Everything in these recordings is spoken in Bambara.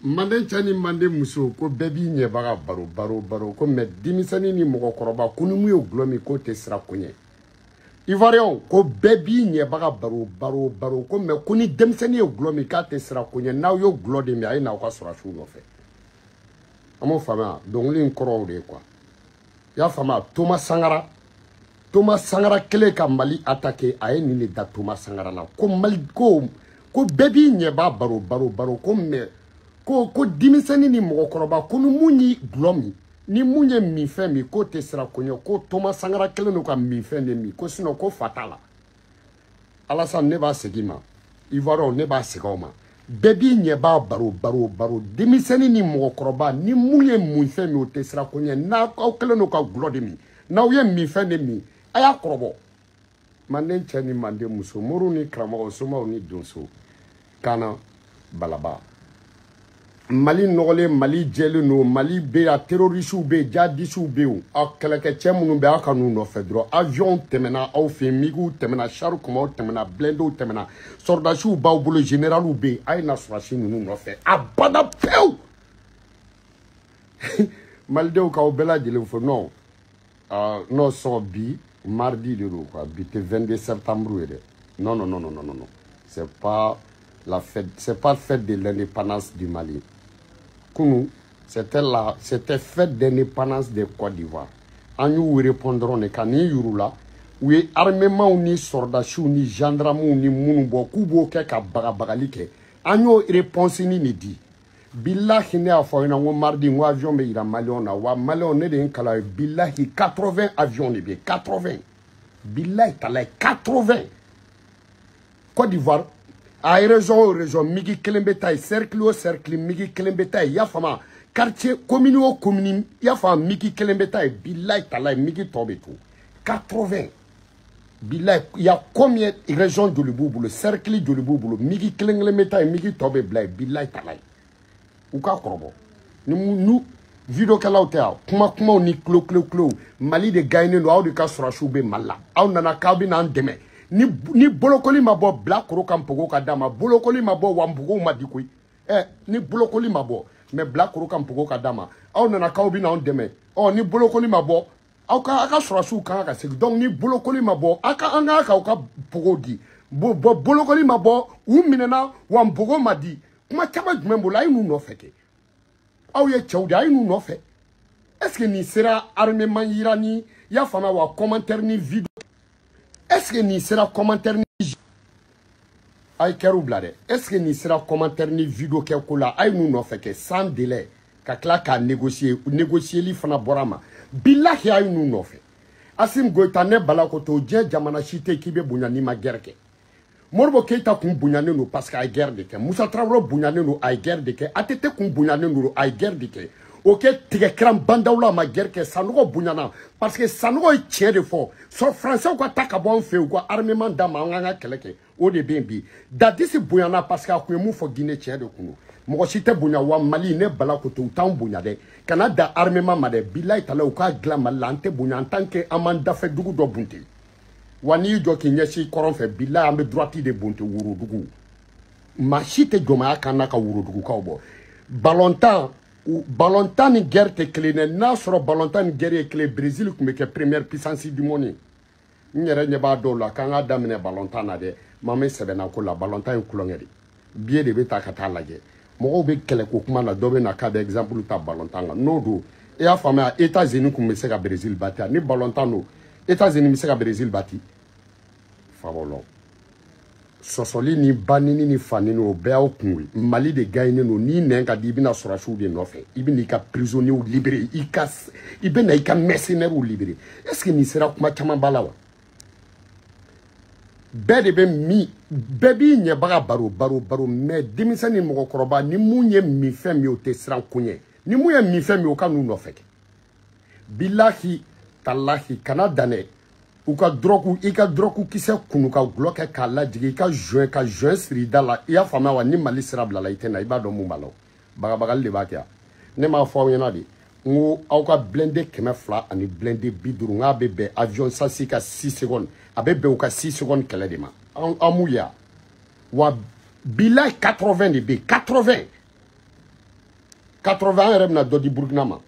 Manden cɛ ni manden muso ko bɛɛ b'i ɲɛbaga baro baro baro ko mais denmisɛnnin ni mɔgɔkɔrɔba ko ni mun ye gulɔ min k'o tɛ siran ko ɲɛ. Ivoirien ko bɛɛ b'i ɲɛbaga baro baro baro ko mais ko ni denmisɛnnin ye gulɔ min k'a tɛ siran ko ɲɛ, n'aw ye gulɔ de min a ye n'aw ka sɔrɔsiw nɔfɛ. An m'o faamuya, dɔnkili in kɔrɔw de ye quoi. I y'a faamuya, Thomas Sankara, Thomas Sankara kɛlen ka Mali attaquer, a ye nin de da Thomas Sankara la ko Mali ko ko bɛɛ b'i ɲɛba baro baro baro ko mais ko denmisɛnnin ni mɔgɔkɔrɔba ko ni mun ye gulɔ min, ni mun ye minfɛn min k'o tɛ siran ko ɲɛ, ko Thomas Sankara kɛlen don ka minfɛn de min ko sinon ko fa t'a la. Alassane, ne b'a segin ma, Ivoirien ne b'a segin aw ma, bɛɛ b'i ɲɛba baro baro baro, denmisɛnnin ni mɔgɔkɔrɔba ni mun ye minfɛn min o tɛ siran ko ɲɛ, n'aw kɛlen don ka gulɔ de min, n'aw ye minfɛn de min, a y'a kɔrɔbɔ. Manden cɛ ni manden muso, moriw ni karamɔgɔ, somaw ni donso, Kana Balaba. Mali nɔgɔlen, Mali jɛlen don, Mali bɛ yan, terrorisiw bɛ yen, jihadisiw bɛ yen, aw kɛlɛkɛcɛ minnu bɛ aw ka n'u nɔfɛ dɔrɔn, avion tɛmɛna aw fɛ yen, migiw tɛmɛna, char kumaw tɛmɛna, blindéw tɛmɛna, sɔrɔdasiw b'aw bolo, généraliw bɛ yen, a ye na sɔrɔdasi ninnu nɔfɛ a bada pewu. Malidenw k'aw bɛɛ lajɛlen fo. Non, non sɔn bi mardi de don quoi, bi tɛ 22 septembre ye dɛ. Non non non non non non, c'est pas la fête, c'est pas fête de l'indépendance du Mali. Kunu, c'était fête d'indépendance de Côte d'Ivoire. An y'u répondre de ka ni yuru la, u ye armement ni sɔrɔdasiw ni gendarmew ni minnu bɔ k'u b'o kɛ ka bagabagali kɛ. An y'o réponse ni de di. Bilahi ne y'a fɔ aw ɲɛna n ko mardi n ko avion bɛ yira maliyɛnw na, wa maliyɛnw ne de ye n kalan ye, bilahi 80 avions de bɛ yen, 80. Bilahi talahi 80. Côte d'Ivoire a région o région migi kelen bɛ taa yen, cercle o cercle migi kelen bɛ taa yen, i y'a faamu, quartier commune o commune, i y'a faamu, migi kelen bɛ taa yen, bilahi talahi migi tɔ bɛ to 80. Bilahi il y a combien région joli b'u bolo, cercle joli b'u bolo, migi kelen kelen bɛ taa yen, migi tɔ bɛ bila yen, bilahi talahi u k'a kɔrɔbɔ. Ni nu vidéokɛlaw tɛ yan, kuma kumaw ni kulo kulo kulo, Mali de gagné don, aw de ka sɔrɔsiw bɛ Mali la, aw nana k'aw bɛ n'an dɛmɛ. Ni bolokoli ma bɔ, bila koro ka npogo ka d'a ma, bolokoli ma bɔ wa npogow ma di koyi. Ni bolokoli ma bɔ, mais bila koro ka npogo ka d'a ma, aw nana k'aw bɛ n'anw dɛmɛ. Ɔ ni bolokoli ma bɔ, aw ka aw ka sɔrɔsiw kan ka segin. Donc ni bolokoli ma bɔ, aw ka an ka k'aw ka npogo di. Bon bolokoli ma bɔ, u minɛna wa npogo ma di. Kuma caman jumɛn b'o la, a ye n'u nɔfɛ kɛ. Aw ye cɛw de, a ye n'u nɔfɛ. Est-ce que nin sera armement yira ni, i y'a faamuya wa, commentaire ni vidéo. Est-ce que nin sera commentaire ni a ye kɛriw bila dɛ. Est-ce que nin sera commentaire ni vidéo kɛ ko la, a ye n'u nɔfɛ kɛ sans délai ka tila k'a négocier, négocier fana bɔra a ma. Bilahi a ye n'u nɔfɛ. Assimi Goïta ne bala ko to diɲɛ jamana si tɛ k'i bɛ bonya n'i ma guerre kɛ. Modibo Keïta kun bonyanen don parce que a ye guerre de kɛ. Musa Traoré bonyanen don, a ye guerre de kɛ. ATT kun bonyanen don, a ye guerre de kɛ. O kɛ tigɛ kiran bandaw la, a ma guerre kɛ. Sanogo bonyana parce que Sanogo ye tiɲɛ de fɔ. Sɔ français ka ta ka bɔ an fɛ yen, u ka armement d'an ma, an k'an ka kɛlɛ kɛ. O de bɛ yen bi. Dadisi bonyana parce que a kun ye mun fɔ Guinée, tiɲɛ de kun don. Mɔgɔ si tɛ bonya wa Mali ne bala ko to u t'anw bonya dɛ. Kana da armement ma dɛ. Bilahi talahi u k'a dilan Mali la, an tɛ bonya en tant que an m'an dafɛ dugu dɔ bunte. Wa n'i y'i jɔ k'i ɲɛsin kɔrɔn fɛ, bilahi an bɛ droite de bunte worodugu. Maa si tɛ jɔnmaya kan n'a ka worodugukaw bɔ. Ballontan ballontan ni guerre tɛ kelen dɛ. N'a sɔrɔ ballontan ni guerre ye kelen, Brésil tun bɛ kɛ première puissance du monde. N yɛrɛ ɲɛ b'a dɔw la k'an k'a daminɛ ballontan na dɛ. Maa min sɛbɛnna ko la, ballontan ye kulonkɛ de. Billet de bɛ ta ka taa lajɛ. Mɔgɔw bɛ kɛlɛ ko kuma na, dɔ bɛ na k'a bɛ exemple ta ballontan kan. N'o don, i y'a faamuya, États-Unis tun bɛ se ka Brésil bati. Ni ballontan don, États-Unis bɛ se ka Brésil bati. Fabɔlɔ. Sɔsɔli ni banini ni fanini o bɛɛ y'aw kun ye. Mali de gagné don, n'i nɛn ka di i bɛna sɔrɔsiw de nɔfɛ, i bɛna i ka prisonniers libérer, i bɛna i ka mercenaires libérer. Est-ce que nin sera kuma caman ba la wa? Bɛɛ de bɛ min, bɛɛ b'i ɲɛbaga baro baro baro, mais denmisɛn ni mɔgɔkɔrɔba ni mun ye minfɛn min o tɛ siran ko ɲɛ. Ni mun ye minfɛn min o ka n'u nɔfɛ kɛ. Bilahi talahi kana dan dɛ. U ka drogue, i ka drogue kisɛ kunu ka gulɔ kɛ k'a lajigin, i ka joint ka joint siri i da la, i y'a faamuya wa, ni Mali sira bilala i tɛ na, i b'a dɔn mun b'a la o. Bagabagali de b'a kɛ yan. Ne m'a fɔ aw ɲɛna de, n ko aw ka blindé 200 ani blindé 50, n k'a bɛ bɛn avion sasi ka 6 secondes, a bɛ bɛn u ka 6 secondes kɛlɛ de ma. An m'u ye wa? Bilahi 80 de bɛ yen, 80. 80 an yɛrɛ bɛna dɔ di Burukina ma.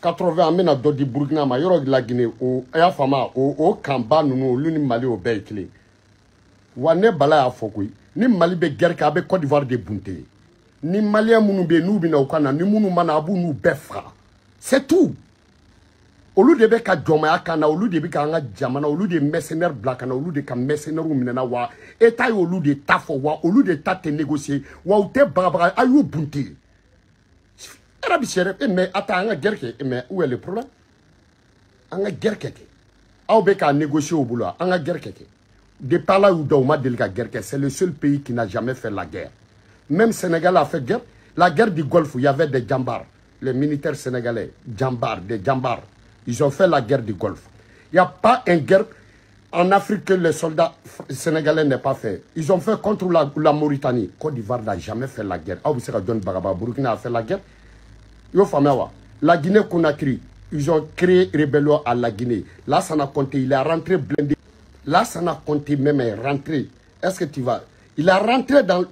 80 an bɛna dɔ di Burukina ma. Yɔrɔ la Guinée, o a y'a faamu, o kanba ninnu, olu ni Mali o bɛɛ ye kelen. Wa ne Bala y'a fɔ koyi, ni Mali bɛ guerre kɛ, a bɛ Côte d'Ivoire de bunte. Ni Malien minnu bɛ yen n'u bɛ na u ka na, ni minnu ma na, a b'u n'u bɛɛ faga. C'est tout. Olu de bɛ ka jɔnmaya kan na, olu de bɛ k'an ka jamana, olu de mercenaire bila ka na, olu de ka mercenaires minɛna wa État y'olu de ta fɔ, wa olu de ta tɛ négocier, wa u tɛ bagabaga, a y'u bunte. Yɛrɛ bɛ sɛ, mais attends, an ka guerre kɛ, mais où est le problème? An ka guerre kɛ kɛ. Aw bɛ k'a négocier u bolo, an ka guerre kɛ kɛ. Depuis Ala y'u da, u ma deli ka guerre kɛ. C'est le seul pays qui n'a jamais fait la guerre. Même Sénégal a fait guerre. La guerre du Golfe, il y avait des jambars. Les militaires sénégalais, jambars, des jambars. Ils ont fait la guerre du Golfe. Il n'y a pas une guerre en Afrique que les soldats sénégalais n'aient pas fait. Ils ont fait contre la Mauritanie. Côte d'Ivoire n'a jamais fait la guerre. Ah, vous savez, Burkina a fait la guerre. La Guinée-Conakry, ils ont créé rébellion à la Guinée. Là, ça n'a compté. Il est rentré blindé. Là, ça n'a compté même est rentré. Est-ce que tu vas? Il a rentré dans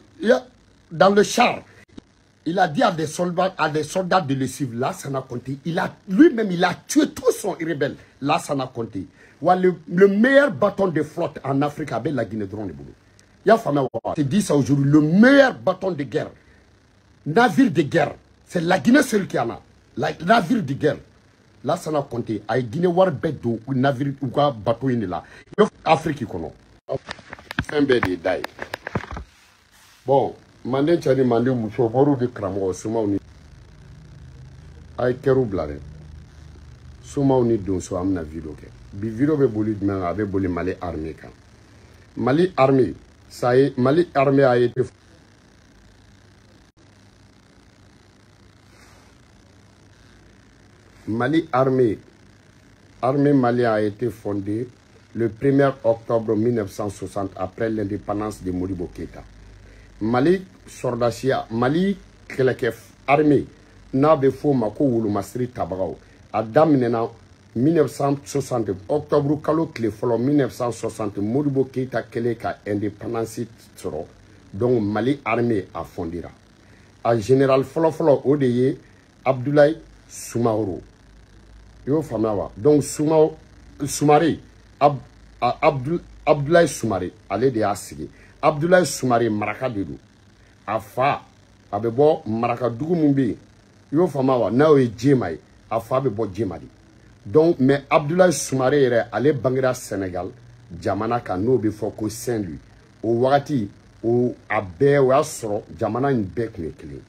le char. Il a dit à des soldats de le suivre. Là, ça n'a compté. Lui-même, il a tué tous son rebelle. Là, ça n'a compté. Le meilleur bâton de flotte en Afrique avec la Guinée drone de boulot. Il y a c'est dit ça aujourd'hui. Le meilleur bâton de guerre, navire de guerre, c'est la Guinée seule qui en a. La navire de guerre. Là, ça n'a compté. À Guinée, war bedo navire ou quoi bateau il là. Afrique kono. Fɛn bɛɛ de ye da ye. Bon, manden cɛ ni manden muso, moriw ni karamɔgɔ, somaw ni a ye kɛriw bila dɛ. Somaw ni donso, an bɛna vidéo kɛ. Bi vidéo bɛ boli jumɛn kan? A bɛ boli Mali armée kan. Mali armée, ça y est, Mali armée a été Mali armée, armée malienne a été fondée le 1er octobre 1960 après l'indépendance de Modibo Keïta. Mali sordasiya, Mali kɛlɛkɛ armée n'a bɛ f'o ma ko wolomasiri tabagaw, a daminɛna 1960 octobre kalo tile fɔlɔ 1960, Modibo Keïta kɛlen ka indépendance sɔrɔ. Donc Mali armée a fondera. A général fɔlɔ-fɔlɔ o de ye Abdoulaye Soumaoro. I y'o faamuya wa? Donc Soumaré, Abdoulaye Soumaré, ale de y'a sigi. Abdoulaye Soumaré maraka de don. A fa a bɛ bɔ marakadugu mun bɛ yen, i y'o faamuya wa? N'o ye Jema ye, a fa bɛ bɔ Jema de. Donc mais Abdoulaye Soumaré yɛrɛ, ale bangera Sénégal jamana kan, n'o bɛ fɔ ko Saint-Louis. O wagati o a bɛɛ o y'a sɔrɔ jamana in bɛɛ tun ye kelen.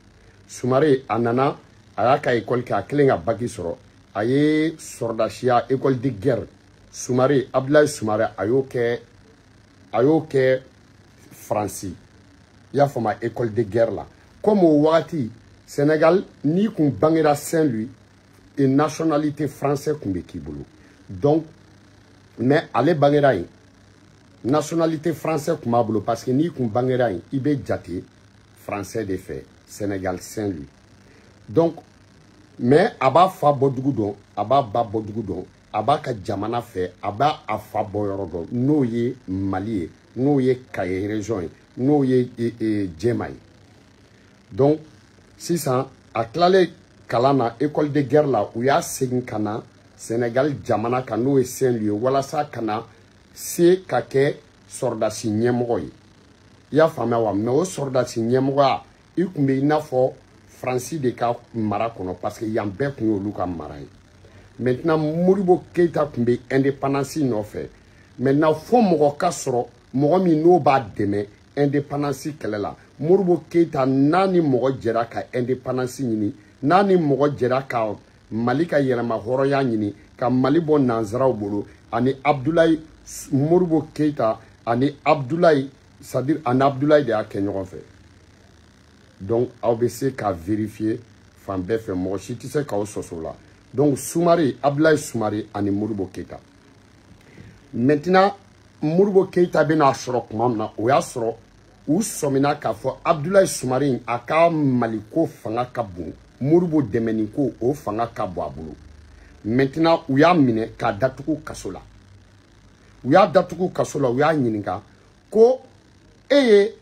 Soumaré a nana, a y'a ka école kɛ, a kɛlen ka bac sɔrɔ, a ye sɔrɔdasiya école de guerre. Soumaré, Abdoulaye Soumaré, a y'o kɛ Faransi, i y'a faamu, école de guerre la. Comme o wagati Sénégal, n'i kun bangera Saint-Louis, et nationalité française kun bɛ k'i bolo. Donc mais ale bangera yen, nationalité française kun b'a bolo, parce que n'i kun bangera yen, i bɛ jate français de fɛ, Sénégal Saint-Louis. Donc mais a b'a fa bɔ dugu dɔn, a b'a ba bɔ dugu dɔn, a b'a ka jamana fɛ, a b'a a fa bɔ yɔrɔ dɔn, n'o ye Mali ye, n'o ye Kaye région ye, n'o ye Jema ye. Donc sisan a tilalen kalan na école de guerre la, u y'a segin ka na Sénégal jamana kan, n'o ye Saint-Louis ye, walasa ka na se ka kɛ sɔrɔdasi ɲɛmɔgɔ ye. I y'a faamuya wa? Mais o sɔrɔdasi ɲɛmɔgɔya, i kun bɛ i n'a fɔ Faransi de ka mara kɔnɔ, parce que yan bɛɛ kun y'olu ka mara ye. Maintenant Modibo Keïta kun bɛ indépendance nɔfɛ. Maintenant fo mɔgɔ ka sɔrɔ, mɔgɔ min n'o b'a dɛmɛ indépendance kɛlɛ la. Modibo Keïta n'a ni mɔgɔ jɛra ka indépendance ɲini, n'a ni mɔgɔ jɛra ka Mali ka yɛlɛma hɔrɔnya ɲini, ka Mali bɔ nanzaraw bolo, ani Abdoulaye Modibo Keïta ani Abdoulaye, c'est-à-dire ani Abdoulaye de y'a kɛ ɲɔgɔn fɛ. Donc aw bɛ se ka vérifier fan bɛɛ fɛ, mɔgɔ si tɛ se k'aw sɔsɔ la. Donc Soumaré, Abdoulaye Soumaré ani Modibo Keïta. Maintenant Modibo Keïta bɛna sɔrɔ tuma min na, o y'a sɔrɔ u sɔmina k'a fɔ Abdoulaye Soumaré a ka Maliko fanga ka bon, Modibo dɛmɛni ko o fanga ka bon a bolo. Maintenant u y'a minɛ k'a datugu kaso la. U y'a datugu kaso la, u y'a ɲininka ko e ye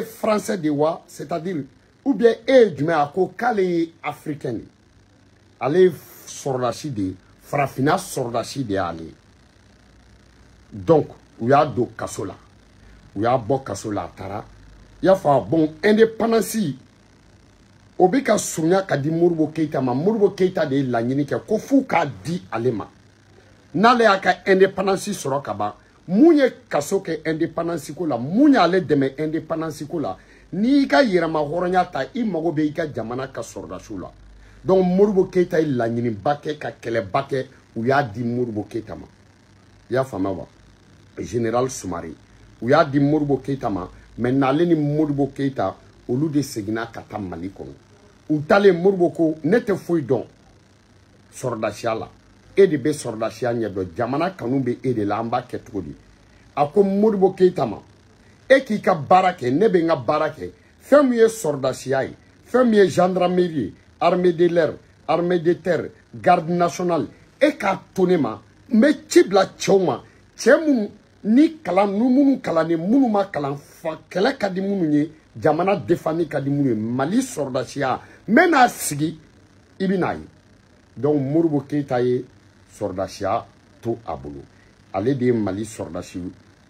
français de wa, c'est-à-dire Ou bien e ye jumɛn? A ko k'ale ye africain de ye, ale ye sɔrɔdasi de ye, farafinna sɔrɔdasi de y'ale ye. Donc u y'a don kaso la, u y'a bɔ kaso la, a taara. I y'a faamu? Bon, indépendance o bɛ ka surunya ka di Modibo Keyita ma. Modibo Keyita de ye laɲini kɛ ko f'u k'a di ale ma. N'ale y'a ka indépendance sɔrɔ ka ban, mun ye kaso kɛ indépendance ko la, mun y'ale dɛmɛ indépendance ko la? N'i y'i ka yɛrɛma hɔrɔnya ta, i mago bɛ i ka jamana ka sɔrɔdasiw la. Donc Modibo Keyita ye laɲiniba kɛ ka kɛlɛba kɛ, u y'a di Modibo Keyita ma. I y'a faamuya wa? Général Soumaré, u y'a di Modibo Keyita ma. Maintenant ale ni Modibo Keyita, olu de seginna ka taa Mali kɔnɔ. U taalen, Modibo ko ne tɛ foyi dɔn sɔrɔdasiya la, e de bɛ sɔrɔdasiya ɲɛdɔn, jamana kanu bɛ e de la, an b'a kɛ cogo di? A ko Modibo Keyita ma, e k'i ka baara kɛ, ne bɛ n ka baara kɛ. Fɛn min ye sɔrɔdasiya ye, fɛn min ye gendarmerie ye, armée de l'air, armée de terre, garde nationale, e k'a to ne ma, n bɛ ci bila cɛw ma, cɛ minnu ni kalan, ni minnu kalannen, minnu ma kalan, fa kɛlɛ ka di minnu ye, jamana défendre ka di minnu ye, Mali sɔrɔdasiya, n bɛ n'a sigi, i bɛ n'a ye. Donc Modibo Keyita ye sɔrɔdasiya to a bolo. Ale de ye Mali sɔrɔdasi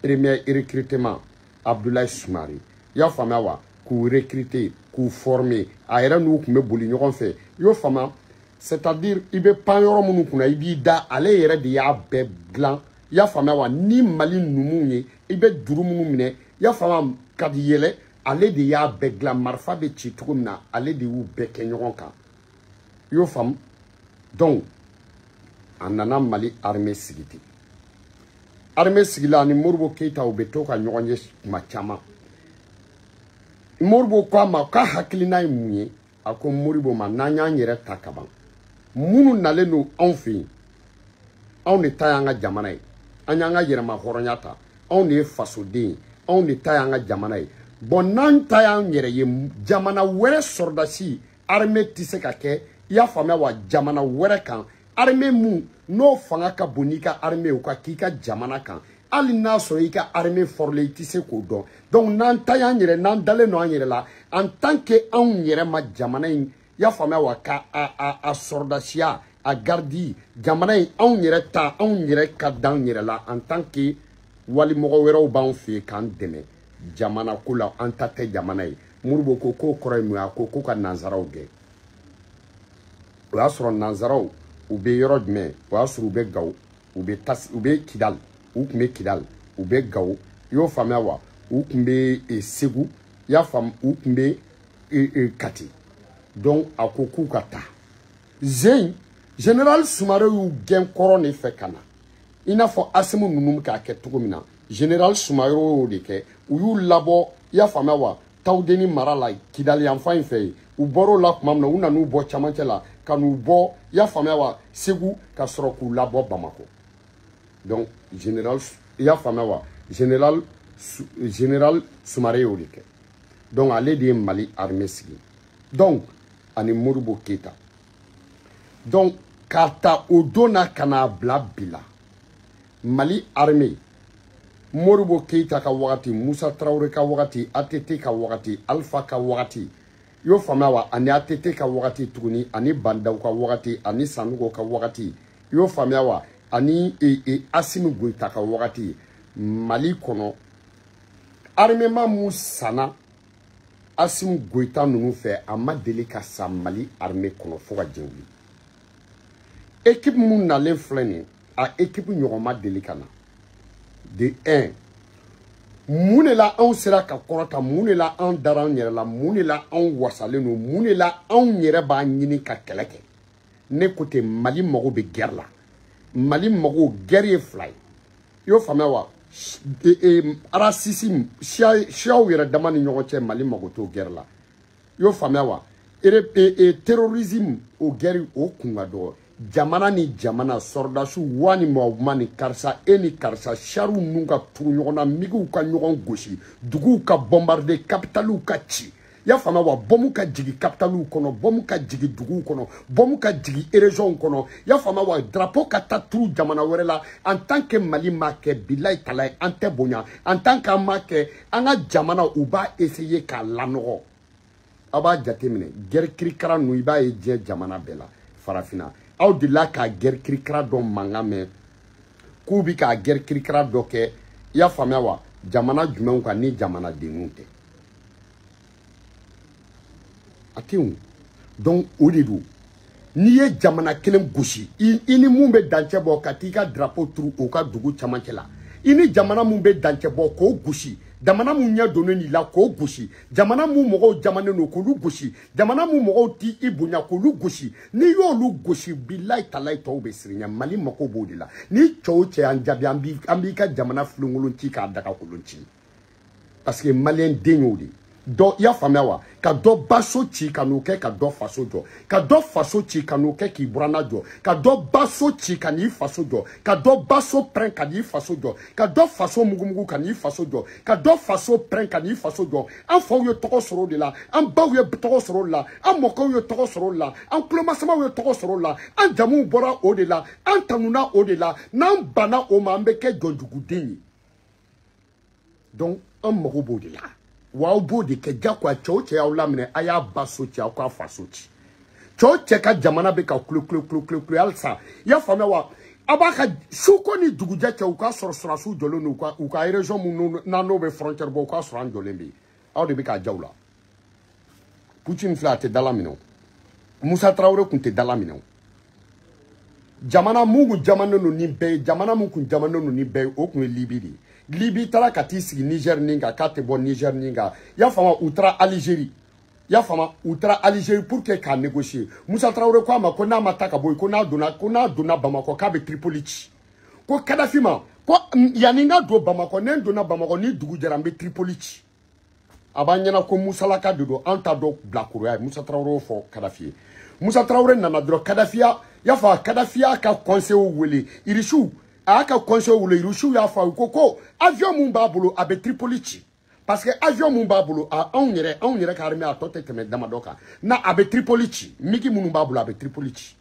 premier recrutement, Abdoulaye Soumaré. I y'a faamuya wa? K'u recruter, k'u former, a yɛrɛ n'u tun bɛ boli ɲɔgɔn fɛ. I y'o faamuya? C'est-à-dire i bɛ pan yɔrɔ minnu kunna, i b'i da, ale yɛrɛ de y'a bɛɛ dilan. I y'a faamuya wa? Ni Mali numuw ye, i bɛ juru minnu minɛ, i y'a faamuya, ka yɛlɛ, ale de y'a bɛɛ dilan. Marifa bɛ ci cogo min na, ale de y'u bɛɛ kɛ ɲɔgɔn kan. I y'o faamu? Donc a nana Mali armée sigi ten. Armée sigila, ani Modibo Keyita u bɛ to ka ɲɔgɔn ye kuma caman. Modibo ko a ma k'a hakilina ye mun ye? A ko Modibo ma, n'an y'an yɛrɛ ta ka ban, minnu nalen don anw fɛ yen, anw de ta y'an ka jamana ye, an y'an ka yɛrɛma hɔrɔnya ta, anw de ye fasoden ye, anw de ta y'an ka jamana ye. Bon, n'an ta y'an yɛrɛ ye, jamana wɛrɛ sɔrɔdasi armée tɛ se ka kɛ. I y'a faamuya wa? Jamana wɛrɛ kan armée mun n'o fanga ka bon n'i ka armée ye, o ka k'i ka jamana kan, hali n'a sɔrɔ i ka armée forlé, i tɛ se k'o dɔn. Donc n'an ta y'an yɛrɛ, n'an dalen don an yɛrɛ la, en tant que anw yɛrɛ ma jamana in, i y'a faamuya wa, ka a sɔrɔdasiya, a garidi, jamana in anw yɛrɛ ta, anw yɛrɛ ka d'an yɛrɛ la, en tant que walimɔgɔ wɛrɛw b'an fɛ yen k'an dɛmɛ jamana ko la, an ta tɛ jamana ye. Modibo ko k'o kɔrɔ ye mun ye? A ko ko ka nanzaraw gɛn. O y'a sɔrɔ nanzaraw u bɛ yɔrɔ jumɛn? O y'a sɔrɔ u bɛ Gawo, u bɛ tas, u bɛ Kidali, u tun bɛ Kidali, u bɛ Gawo. I y'o faamuya wa? U tun bɛ Segu, i y'a faamu, u tun bɛ Kati. Donc a ko k'u ka taa zen. Général Soumaré y'u gɛn kɔrɔ de fɛ ka na, i n'a fɔ Asimu ninnu bɛ k'a kɛ cogo min na. Général Soumaré y'o de kɛ, u y'u labɔ, i y'a faamuya wa, Tawudeni mara la, Kidali yanfan in fɛ yen. U bɔr'o la tuma min na, u nan'u bɔ camancɛ la ka n'u bɔ, i y'a faamuya wa, Segu, ka sɔrɔ k'u labɔ Bamakɔ. Donc général, i y'a faamuya wa, général Soumaré y'o de kɛ. Donc ale de ye Mali armée sigi, donc ani Modibo Keyita. Donc k'a ta o don na ka n'a bila bi la, Mali armée, Modibo Keyita ka wagati, Musa Traoré ka wagati, ATT ka wagati, Alpha ka wagati, i y'o faamuya wa, ani ATT ka wagati tuguni, ani Bandaw ka wagati, ani Sanogo ka wagati, i y'o faamuya wa, ani Assimi Goïta ka wagati, Mali kɔnɔ armement mun sanna Assimi Goïta ninnu fɛ, a ma deli ka sa Mali armée kɔnɔ fo ka diɲɛ wuli. Équipe mun nalen filɛ nin ye, a équipe ɲɔgɔn ma deli ka na. De 1, mun de la anw sera ka kɔrɔta? Mun de la anw dara an yɛrɛ la? Mun de la anw wasalen don? Mun de la anw yɛrɛ b'a ɲini ka kɛlɛ kɛ? Ne ko ten, Mali mago bɛ guerre la. Mali mago, guerre ye fila ye, i y'o faamuya wa? Racisme, siyaw yɛrɛ dama ni ɲɔgɔn cɛ, Mali mago t'o guerre la. I y'o faamuya wa? Terrorisme, o guerre o kun ka dɔgɔ. Jamana ni jamana sɔrɔdasiw wa ni mɔgɔ ni karisa, e ni karisa, sariw ninnu ka turu ɲɔgɔn na, migiw ka ɲɔgɔn gosi, duguw ka bombarder, capitaliw ka ci. I y'a faamuya wa? Bɔmu ka jigin capitaliw kɔnɔ, bɔmu ka jigin duguw kɔnɔ, bɔmu ka jigin régions kɔnɔ. I y'a faamuya wa? Drapeau ka taa turu jamana wɛrɛ la. En tant que Mali m'a kɛ, bilayi talayi, an tɛ bonya. En tant qu'an m'a kɛ, an ka jamana u b'a essayer k'a lanɔgɔ. Aw b'a jateminɛ guerre kirikara ninnu i b'a ye diɲɛ jamana bɛɛ la farafinna. Aw delila k'a guerre kirikara dɔ mankan mɛn k'u bi k'a guerre kirikara dɔ kɛ, i y'a faamuya wa, jamana jumɛnw kan ni jamanadenw tɛ? A tɛ yen. Donc o de don, n'i ye jamana kelen gosi, i ni mun bɛ dancɛ bɔ ka t'i ka drapeau turu o ka dugu camancɛ la, i ni jamana mun bɛ dancɛ bɔ k'o gosi, jamana mun ɲɛ donnen i la k'o gosi, jamana mun mɔgɔw jamanen don k'olu gosi, jamana mun mɔgɔw ti i bonya k'olu gosi, n'i y'olu gosi, bilayi talayi tɔw bɛ siran ɲɛ. Mali mako b'o de la. Ni cɛ o cɛ y'an jaabi, an b'i ka jamana filenkolon ci k'a dagakolon ci, parce que maliyɛn den y'o de ye. Dɔ i y'a faamuya wa, ka dɔ baso ci ka n'o kɛ ka dɔ faso jɔ, ka dɔ faso ci ka n'o kɛ k'i buranna jɔ, ka dɔ baso ci ka n'i faso jɔ, ka dɔ baso pɛrɛn ka n'i faso jɔ, ka dɔ faso mugumugu ka n'i faso jɔ, ka dɔ faso pɛrɛn ka n'i faso jɔ. An faw ye tɔgɔ sɔrɔ o de la, an baw ye tɔgɔ sɔrɔ o de la, an mɔkɛw ye tɔgɔ sɔrɔ o de la, an kulomasamaw ye tɔgɔ sɔrɔ o de la, an jamuw bɔra o de la, an tanuna o de la. N'an banna o ma, an bɛ kɛ jɔnjuguden ye. Donc an mago b'o de la. Wa aw b'o de kɛ jagoya. Cɛw cɛ y'aw laminɛ, a y'a ba so ci, aw k'a fa so ci. Cɛw cɛ ka jamana bɛ ka kulo kulo kulo kulo kulo halisa, i y'a faamuya wa. A b'a ka suko ni dugujɛ cɛ, u k'a sɔrɔ sɔrɔdasiw jɔlen don u ka région mun n'an n'o bɛ frontière bɔ, u k'a sɔrɔ an jɔlen bɛ yen. Aw de bɛ k'a ja u la. Poutine filɛ, a tɛ dala minɛ o. Musa Tarawele tun tɛ dala minɛ o. Jamana mun kun jamanen don ni bɛɛ ye, jamana mun kun jamanen don ni bɛɛ ye, o kun ye Libi de ye. Libi taara ka t'i sigi Niger nin kan, k'a tɛ bɔ Niger nin kan. I y'a faamu, u taara Algérie. I y'a faamu, u taara Algérie pour que k'a négocier. Musa Tarawele ko a ma ko n'a ma taa ka bɔ yen, ko n'a donna Bamakɔ k'a bɛ Tripoli ci. Ko Kadafi ma ko yanni n ka don Bamakɔ, ne donna Bamakɔ ni dugu jɛra n bɛ Tripoli ci. A b'an ɲɛna ko Musalaka de don, an t'a dɔn bilakoroya ye. Musa Tarawele y'o fɔ Kadafi ye. Musa Tarawele nana dɔrɔn, Kadafi y'a fɔ, Kadafi y'a ka conseil wele, Irisiw a y'a ka conseil wele, Irisiw y'a fɔ a ye ko avion mun b'a bolo a bɛ Tripoli ci, parce que avion mun b'a bolo, a anw yɛrɛ ka armée a tɔ tɛ tɛmɛ damadɔ kan, n'a a bɛ Tripoli ci, MiG minnu b'a bolo a bɛ Tripoli ci.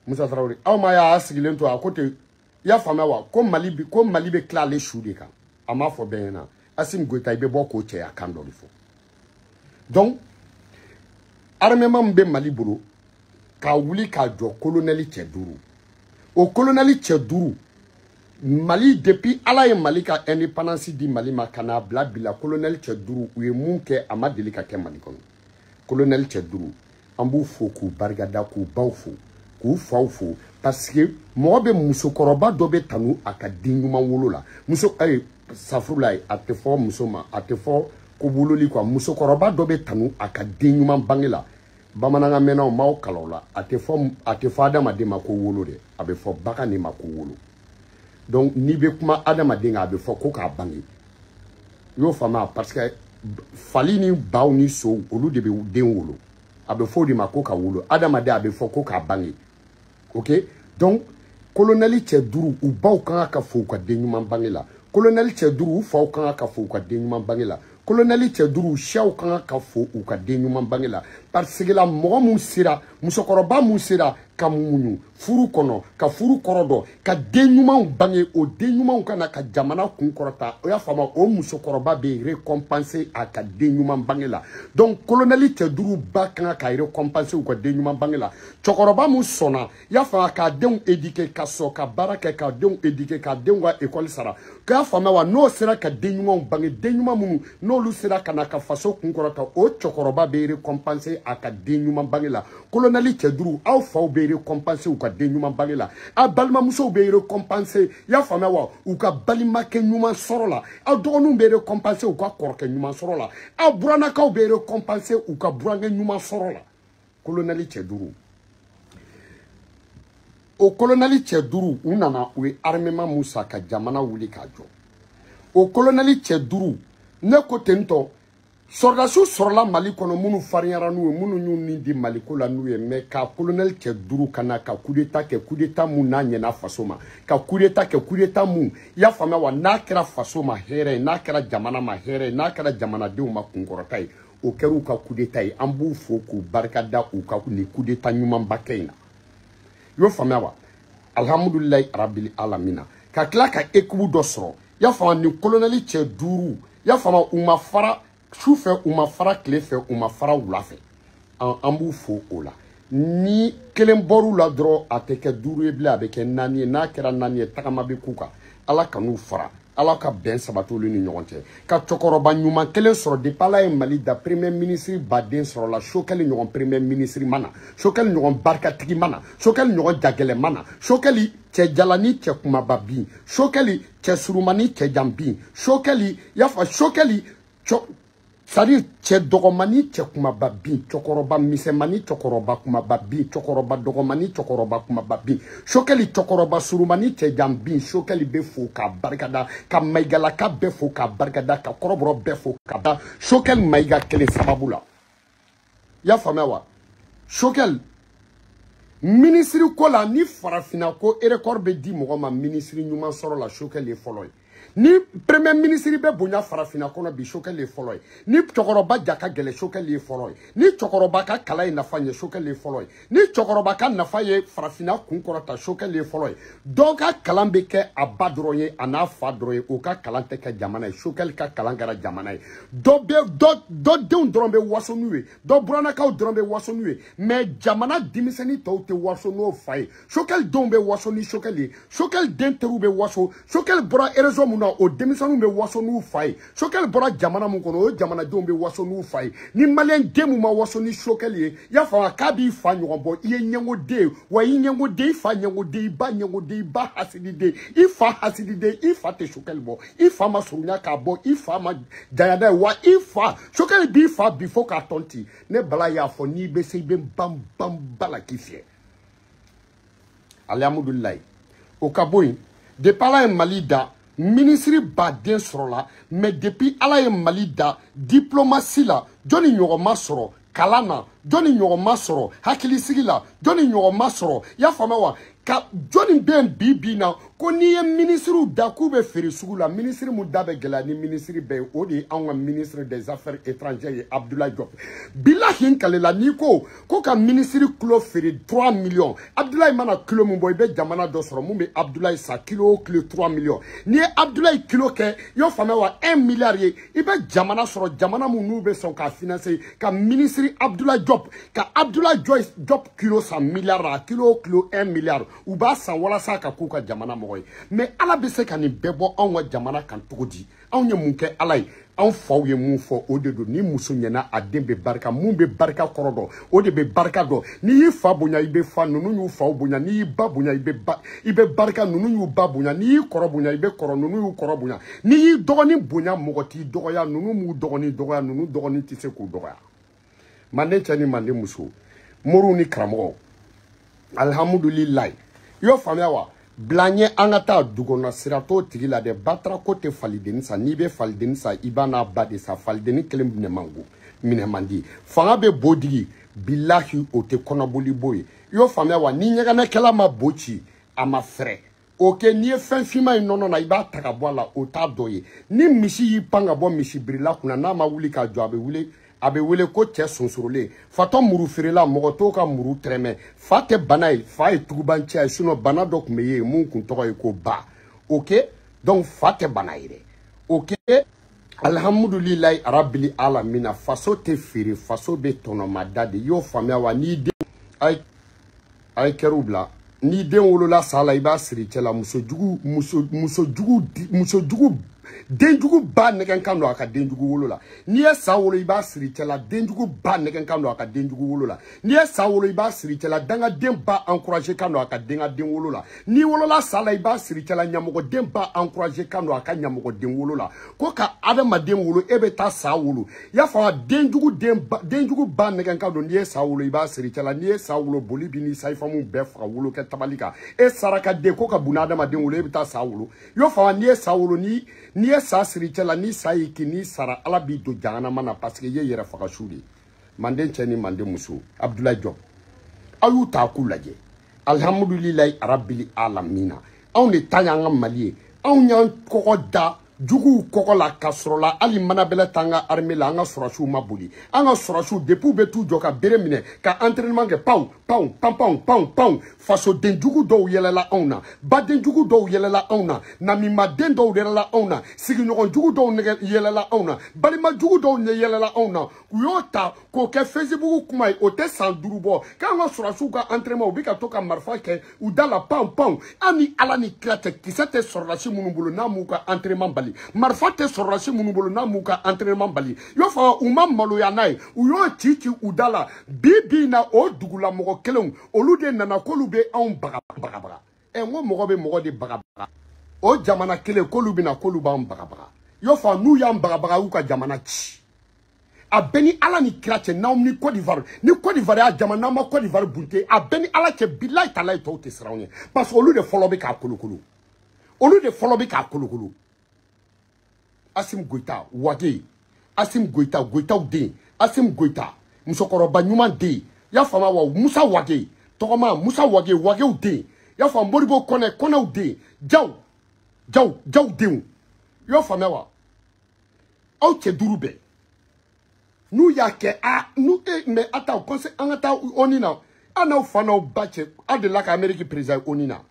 Musa Tarawele aw ma y'a sigilen to a ko ten, i y'a faamuya wa, ko Mali bɛ tila ale su de kan, a m'a fɔ bɛɛ ɲɛna. Assimi Goïta i bɛ bɔ k'o cɛya kan dɔ de fɔ. Donc armement min bɛ Mali bolo k'a wuli k'a jɔ colonel cɛ duuru, o colonel cɛ duuru, Mali depuis Ala ye Mali ka indépendance di Mali ma ka n'a bila bi la, colonel cɛ duuru u ye mun kɛ a ma deli ka kɛ Mali kɔnɔ. Colonel cɛ duuru, an b'u fo k'u barikada, k'u baw fo, k'u faw fo, parce que mɔgɔ bɛ musokɔrɔba dɔ bɛ tanu a ka den ɲuman wolo la. Muso ayi safurula ye, a tɛ fɔ muso ma, a tɛ fɔ ko wololi quoi. Musokɔrɔba dɔ bɛ tanu a ka den ɲuman bange la. Bamanankan mɛnnaw m'aw kalan o la, a tɛ fɔ adamaden ma ko wolo dɛ, a bɛ fɔ bagan de ma ko wolo. Donc n'i bɛ kuma adamaden kan, a bɛ fɔ ko k'a bange. I y'o faamuya, parce que fali ni baw ni sow olu de bɛ den wolo, a bɛ fɔ o de ma ko ka wolo. Adamaden a bɛ fɔ ko k'a bange. Ok, donc colonel cɛ duuru u baw kan ka fo u ka den ɲuman bange la. Colonel cɛ duuru u faw kan ka fo u ka den ɲuman bange la. Colonel cɛ duuru siyaw kan ka fo u ka den ɲuman bange la. Parce que la mɔgɔ mun sera, musokɔrɔba mun sera ka muɲu furu kɔnɔ, ka furu kɔrɔ dɔn, ka den ɲumanw bange, o den ɲumanw ka na ka jamana kun kɔrɔta, o y'a faamu, o musokɔrɔba bɛ récompenser a ka den ɲuman bange la. Donc colonel cɛ duuru ba kan ka récompenser u ka den ɲuman bange la. Cɛkɔrɔba mun sɔnna, i y'a faamu, k'a denw éduquer, ka sɔn ka baara kɛ, k'a denw éduquer, k'a denw ka école sara, k'a faamuya wa, n'o sera ka den ɲumanw bange, den ɲuman minnu n'olu sera ka na ka faso kun kɔrɔta, o cɛkɔrɔba bɛ récompenser a ka den ɲuman bange la. Colonel cɛ duuru, aw faw bɛ récompenser u ka den ɲuman bange la, aw balimamusow bɛ récompenser, i y'a faamuya wa, u ka balimakɛ ɲuman sɔrɔ la, aw dɔgɔninw bɛ récompenser u ka kɔrɔkɛ ɲuman sɔrɔ la, aw burannakaw bɛ récompenser u ka burankɛ ɲuman sɔrɔ la. Colonel cɛ duuru, o colonel cɛ duuru u nana u ye armement mun san ka jamana wuli k'a jɔ. O colonel cɛ duuru, ne ko ten tɔ, sɔrɔdasiw sɔrɔla Mali kɔnɔ minnu farinyara n'u ye, minnu y'u nin di Maliko la n'u ye, mais ka colonel cɛ duuru ka na ka coup d'état kɛ, coup d'état mun n'a ɲɛna faso ma, ka coup d'état kɛ, coup d'état mun, i y'a faamuya wa, n'a kɛra faso ma hɛrɛ ye, n'a kɛra jamana ma hɛrɛ ye, n'a kɛra jamanadenw ma kunkɔrɔta ye, o kɛra u ka coup d'état ye. An b'u fo k'u barikada u ka nin coup d'état ɲumanba kɛ in na. I y'o faamuya wa, alhamdulilayi rabili alamina. Ka tila ka équipe dɔ sɔrɔ, i y'a faamu, nin colonel cɛ duuru, i y'a faamu, u ma fara Su fɛ u ma fara, tile fɛ u ma fara, wula fɛ. An b'u fo o la. Ni kelen bɔr'u la dɔrɔn, a tɛ kɛ 5 ye bilen, a bɛ kɛ 4 ye. N'a kɛra 4 ye, tagama bɛ k'u kan. Ala kan'u fara, Ala ka bɛn sabati olu ni ɲɔgɔn cɛ. Ka cɛkɔrɔba ɲuman kelen sɔrɔ depuis Ala ye Mali da, premier ministre baden sɔrɔla. Choguel ɲɔgɔn premier ministre ma na, Choguel ɲɔgɔn barikatigi ma na, Choguel ɲɔgɔn jagɛlɛn ma na, Choguel cɛ jalani cɛ kumaba bin, Choguel cɛ surumani cɛ jan bin, Choguel yafa, Choguel c'est-à-dire cɛ dɔgɔmani cɛ kumaba bin, cɛkɔrɔba misɛnmani cɛkɔrɔba kumaba bin, cɛkɔrɔba dɔgɔmani cɛkɔrɔba kumaba bin, Choguel cɛkɔrɔba surumani cɛ jan bin. Choguel bɛ fo k'a barikada, ka Mayigalaka bɛɛ fo k'a barikada, ka kɔrɔbɔrɔ bɛɛ fo k'a da Choguel Mayiga kelen sababu la. I y'a faamuya wa? Choguel minisiri ko la, ni farafinna ko record bɛ di mɔgɔ ma minisiri ɲuman sɔrɔ la, Choguel ye fɔlɔ ye. Ni premier ministre bɛ bonya farafinna kɔnɔ bi, Choguel ye fɔlɔ ye. Ni cɛkɔrɔba ja ka gɛlɛn, Choguel ye fɔlɔ ye. Ni cɛkɔrɔba ka kalan ye nafa ɲɛ, Choguel ye fɔlɔ ye. Ni cɛkɔrɔba ka nafa ye farafinna kun kɔrɔta, Choguel ye fɔlɔ ye. Dɔw ka kalan bɛ kɛ a ba dɔrɔn ye, a n'a fa dɔrɔn ye, o ka kalan tɛ kɛ jamana ye. Choguel ka kalan kɛra jamana ye. Dɔ bɛ dɔ denw dɔrɔn bɛ waso n'u ye, dɔ burannakaw dɔrɔn bɛ waso n'u ye, mais jamana denmisɛnnin tɔw tɛ waso n'o fa ye. Choguel denw bɛ waso ni Choguel ye, Choguel den teriw bɛ waso. Choguel bɔra réseau mun na, o denmisɛnninw bɛ waso n'u fa ye. Choguel bɔra jamana mun kɔnɔ, o jamanadenw bɛ waso n'u fa ye. Ni maliyɛn den mun ma waso ni Choguel ye, i y'a faamu, k'a b'i fa ɲɔgɔn bɔ, i ye ɲɛngoden ye wa, i ɲɛngoden, i fa ɲɛngoden, i ba ɲɛngoden, i ba hasididen, i fa hasididen. I fa tɛ Choguel bɔ, i fa ma surunya k'a bɔ, i fa ma janya n'a ye wa, i fa Choguel b'i fa bi fo k'a tɔn ci. Ne Bala y'a fɔ, n'i bɛ se, i bɛ ban ban ba la k'i fiyɛ. Alihamudulilayi, o ka bɔ yen. Depuis Ala ye Mali da, ministre baden sɔrɔla, mais depuis Ala ye Mali da, diplomatie la, jɔnni ɲɔgɔn ma sɔrɔ? Kalan na, jɔnni ɲɔgɔn ma sɔrɔ? Hakilisigi la, jɔnni ɲɔgɔn ma sɔrɔ? I y'a faamuya wa? Ka jɔnni bɛ yen bi bi in na ko n'i ye minisiriw da k'u bɛ feere sugu la, minisiri mun da bɛ gɛlɛya ni minisiri bɛɛ ye, o de ye anw ka ministre des affaires étrangères ye, Abdoulaye Diop. Bilahi, n kalela, n'i ko ko ka minisiri kilo feere 3 millions, Abdoulaye mana kilo mun bɔ, i bɛ jamana dɔ sɔrɔ mun bɛ Abdoulaye san kilo o kilo 3 millions. N'i ye Abdoulaye kilo kɛ, i y'o faamuya wa, 1 milliard ye, i bɛ jamana sɔrɔ, jamana mun n'u bɛ sɔn k'a financer, ka minisiri Abdoulaye Diop, ka Abdoulaye Diop kilo san milliard la, kilo o kilo 1 milliard, u b'a san walasa ka k'u ka jamana mɔgɔ ye. Mais Ala bɛ se ka nin bɛɛ bɔ anw ka jamana kan cogo di? Anw ye mun kɛ Ala ye? Anw faw ye mun fɔ, o de don. Ni muso ɲɛna, a den bɛ barika. Mun bɛ barika kɔrɔ dɔn, o de bɛ barika dɔn. N'i y'i fa bonya, i bɛ fa. Ninnu y'u faw bonya. N'i y'i ba bonya, i bɛ barika. Ninnu y'u ba bonya. N'i y'i kɔrɔ bonya, i bɛ kɔrɔ. Ninnu y'u kɔrɔ bonya. N'i y'i dɔgɔnin bonya, mɔgɔ t'i dɔgɔya. Ninnu m'u dɔgɔnin dɔgɔya, ninnu dɔgɔnin tɛ se k'u dɔgɔya. Manden cɛ ni manden muso, moriw ni karamɔgɔw, alihamudulilayi. I y'o faamuya wa? Bila ɲɛ, an ka taa dugukɔnɔ sira t'o tigi la dɛ. Batarako tɛ falidenni san. N'i bɛ falidenni san, i b'a n'a ba de san. Falidenni kelen minɛ man go, minɛ man di. Fanga bɛ bo digi, bilahi, o tɛ kɔnɔboli bo ye. I y'o faamuya wa? Ni ɲɛgɛnɛkɛla ma bo ci, a ma fɛrɛ o kɛ. N'i ye fɛn finman in nɔnɔ na, i b'a ta ka bɔ a la, o t'a dɔ ye. Ni misi y'i pan ka bɔ misibirila kunna, n'a ma wuli k'a jɔ, a bɛ wuli, a bɛ wele ko cɛ sonsorolen. Fatɔ muru feerela, mɔgɔ t'o ka muru tɛrɛmɛ. Fa tɛ bana ye, fa ye tugubancɛ ye. Sinon bana dɔ tun bɛ yen mun kun tɔgɔ ye ko ba. Ok, donc fa tɛ bana ye dɛ. Ok, alihamudulilayi arabili alamina. Faso tɛ feere, faso bɛ tɔnɔmada de. I y'o faamuya wa? N'i den a ye kɛriw bila, n'i den wolola sa la, i b'a siri cɛ la. Musojugu, muso musojugu, musojugu, denjugu ba nɛgɛn kan don a ka denjugu wolo la. N'i ye sa wolo, i b'a siri cɛ la. Denjugu ba nɛgɛn kan don a ka denjugu wolo la. N'i ye sa wolo, i b'a siri cɛ la. Dangaden ba encouragé kan don a ka den wolo la. N'i wolola sa la, i b'a siri cɛ la. Ɲamɔgɔden ba encouragé kan don a ka ɲamɔgɔden wolo la. Ko ka adamaden wolo, e bɛ taa sa wolo. I y'a faamu? Denjugu den ba, denjugu ba nɛgɛn kan don. N'i ye sa wolo, i b'a siri cɛ la. N'i ye sa wolo, boli b'i ni sayifamu bɛɛ faga wolo kɛ tabali kan. E sarakaden, ko ka buna adamaden wolo, e bɛ taa sa wolo. I y'o faamu? N'i ye sa wolo, ni n'i ye sa siri cɛ la, ni sa y'i kin, n'i sara, Ala b'i don jahanama na, parce que i ye yɛrɛ faga su de ye. Manden cɛ ni manden muso, Abdoulaye Diop, aw y'u ta k'u lajɛ. Alihamudulilayi arabili alamina. Anw de ta y'an ka Mali ye. Anw y'an kɔgɔ da. Juguw kɔgɔ la ka sɔrɔ la hali manabɛlɛ t'an ka armée la, an ka sɔrɔsiw ma boli, an ka sɔrɔsiw depuis u bɛ t'u jɔ ka bere minɛ ka entraînement kɛ, paw paw pan paw paw paw. Fasoden jugu dɔw yɛlɛla anw na, baden jugu dɔw yɛlɛla anw na, namimaden dɔw yɛlɛla anw na, sigiɲɔgɔn jugu dɔw yɛlɛla anw na, balima jugu dɔw yɛlɛla anw na. U y'o ta k'o kɛ Facebook kuma ye, o tɛ san 5 bɔ k'an ka sɔrɔsiw ka entraînement, u bɛ ka to ka marifa kɛ u da la pan pan. An ni Ala ni kira cɛ, kisɛ tɛ sɔrɔdasi minnu bolo n'a m'u ka entraînement bali, marifa tɛ sɔrɔdasi minnu bolo n'a m'u ka entraînement bali. I y'o faamu, u ma maloya n'a ye, u y'o ci ci u da la. Bi bi in na, o dugulamɔgɔ kelenw olu de nana k'olu bɛ anw bagabaga. Ɛ, n ko mɔgɔ bɛ mɔgɔ de bagabaga. O jamana kelen k'olu bɛna k'olu b'an bagabaga. I y'o faamu, n'u y'an bagabaga, y'u ka jamana ci. A bɛɛ ni Ala ni kira cɛ, n'aw ni Côte d'Ivoire, ni Côte d'Ivoire y'a jamana, n'aw ma Côte d'Ivoire bunte, a bɛɛ ni Ala cɛ, bilayi talayi tɔw tɛ siran aw ɲɛ, parce que olu de fɔlɔ bɛ k'a kolokolo, olu de fɔlɔ bɛ k'a kolokolo. Assimi Goïta Wage, Assimi Goïta Goïtaw den, Assimi Goïta musokɔrɔba ɲuman den, i y'a faamu wa? Musa Wage tɔgɔma, Musa Wage Wagew den, i y'a faamu? Modibo Kɔnɛ Kɔnɛw den, Jaw Jaw Jaw denw, i y'o faamuya wa? Aw cɛ 5 bɛɛ n'u y'a kɛ a n'u e mais a t'aw conseil, an ka taa ONU na, an n'aw fa n'aw ba cɛ, aw delila ka Amérique président ye ONU na,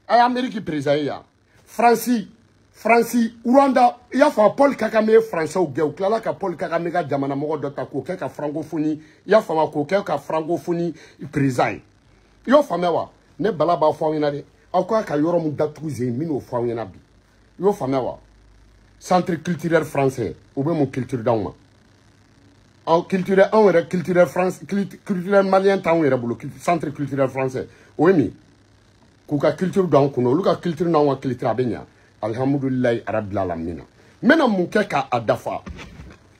a ye Amérique président ye yan, Faransi, Faransi, Rwanda, i y'a faamu? Paul Kagame ye Faransɛw gɛn, u tilala ka Paul Kagame ka jamana mɔgɔ dɔ ta k'o kɛ ka francophonie, i y'a faamu, k'o kɛ ka francophonie président ye, i y'o faamuya wa? Ne Bala b'a fɔ aw ɲɛna dɛ, aw k'a ka yɔrɔ min datugu zen, n bɛn'o fɔ aw ɲɛna bi, i y'o faamuya wa? Centre culturel français, u bɛ mun culture d'anw ma? Anw culturel, anw yɛrɛ culturel France, culturel malien t'anw yɛrɛ bolo. Centre culturel français, o ye min k'u ka culture don an kunna, olu ka culture n'anw ka culture a bɛ ɲa. Alhamdulilayi arabil alamina. N bɛna mun kɛ k'a dafa?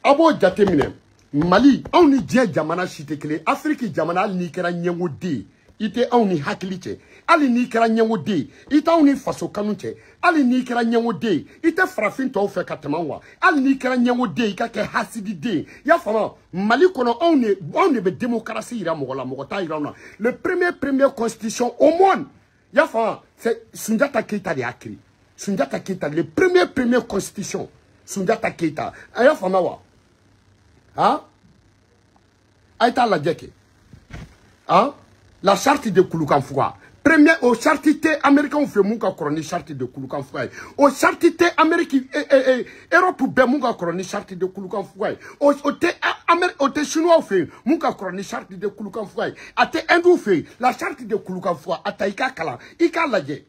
A b'o jateminɛ, Mali, anw ni diɲɛ jamana si tɛ kelen. Afiriki jamana, hali n'i kɛra ɲɛngoden ye, i tɛ anw ni hakili cɛ. Hali n'i kɛra ɲɛngoden ye, i t'anw ni faso kanu cɛ. Hali n'i kɛra ɲɛngoden ye, i tɛ farafin tɔw fɛ ka tɛmɛ anw kan. Hali n'i kɛra ɲɛngoden ye, i ka kɛ hasididen ye. I y'a faamu? Mali kɔnɔ, anw de bɛ démocratie yira mɔgɔ la, mɔgɔ t'a yira anw na. Le premier constitution au monde, i y'a faamu, c'est Sunjata Keita de y'a créé. Sunjata Keita, le premier constitution, Sunjata Keita. A y'a faamuya wa? Han, a ye taa lajɛ kɛ. Han, la charte de Kulukanfuga. Premier, o charte tɛ américain fɛ mun ka kɔrɔ ni charte de Kulukanfuga ye. O charte tɛ Amérique, Europe bɛɛ mun ka kɔrɔ ni charte de Kulukanfuga ye. O tɛ Amérique, o tɛ chinois fɛ mun ka kɔrɔ ni charte de Kulukanfuga ye. A tɛ Inde fɛ yen. La charte de Kulukanfuga, a ta i k'a kalan, i k'a lajɛ.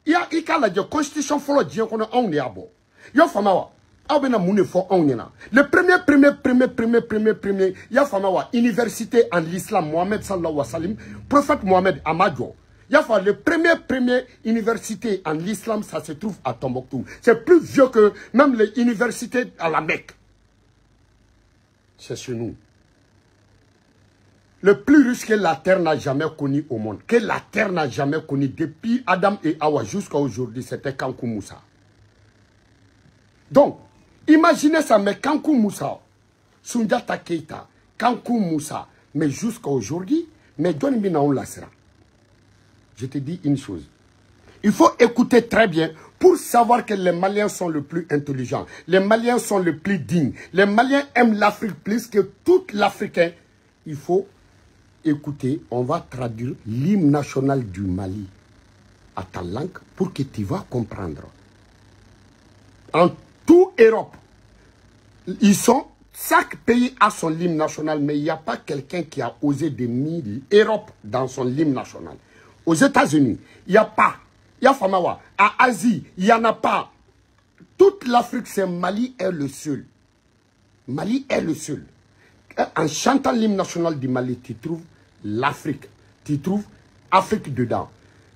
I k'a lajɛ, constitution fɔlɔ diɲɛ kɔnɔ, anw de y'a bɔ. I y'a faamuya wa? Aw bɛna mun de fɔ anw ɲɛna? Le premier premier premier premier premier premier, i y'a faamuya wa? Université en l'islam, Mohamed sallallahu alaihi wa sallam, prophète Mohamed a ma jɔ. I y'a faamu, le premier université en l'islam, ça se trouve à Tombouctou. C'est plus vieux que même les universités à la Mecque. C'est chez nous. Le plus riche que la terre n'a jamais connu au monde, que la terre n'a jamais connu depuis Adam et Hawa jusqu'à aujourd'hui, c'était Kankou Moussa. Donc, imaginez ça, mais Kankou Moussa, Sunjata Keita, Kankou Moussa, mais jusqu'à aujourd'hui, mais John Bina on la sera. Je te dis une chose. Il faut écouter très bien pour savoir que les Maliens sont les plus intelligents. Les Maliens sont les plus dignes. Les Maliens aiment l'Afrique plus que tout l'Africain. Il faut écouter, on va traduire l'hymne national du Mali à ta langue pour que tu vas comprendre. En toute Europe, ils sont, chaque pays a son hymne national, mais il n'y a pas quelqu'un qui a osé de mettre l'Europe dans son hymne national. Aux États-Unis, il n'y a pas. Il y a Famawa. À Asie, il n'y en a pas. Toute l'Afrique, c'est Mali est le seul. Mali est le seul. En chantant l'hymne national du Mali, tu trouves l'Afrique. Tu trouves Afrique dedans.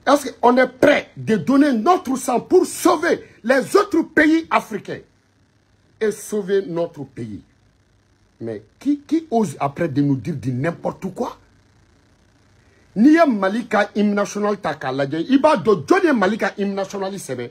Est-ce qu'on est prêt de donner notre sang pour sauver les autres pays africains et sauver notre pays? Mais qui ose après de nous dire de n'importe quoi? N'i ye Mali ka hymne national ta k'a lajɛ, i b'a dɔn jɔn ye Mali ka hymne national sɛbɛn.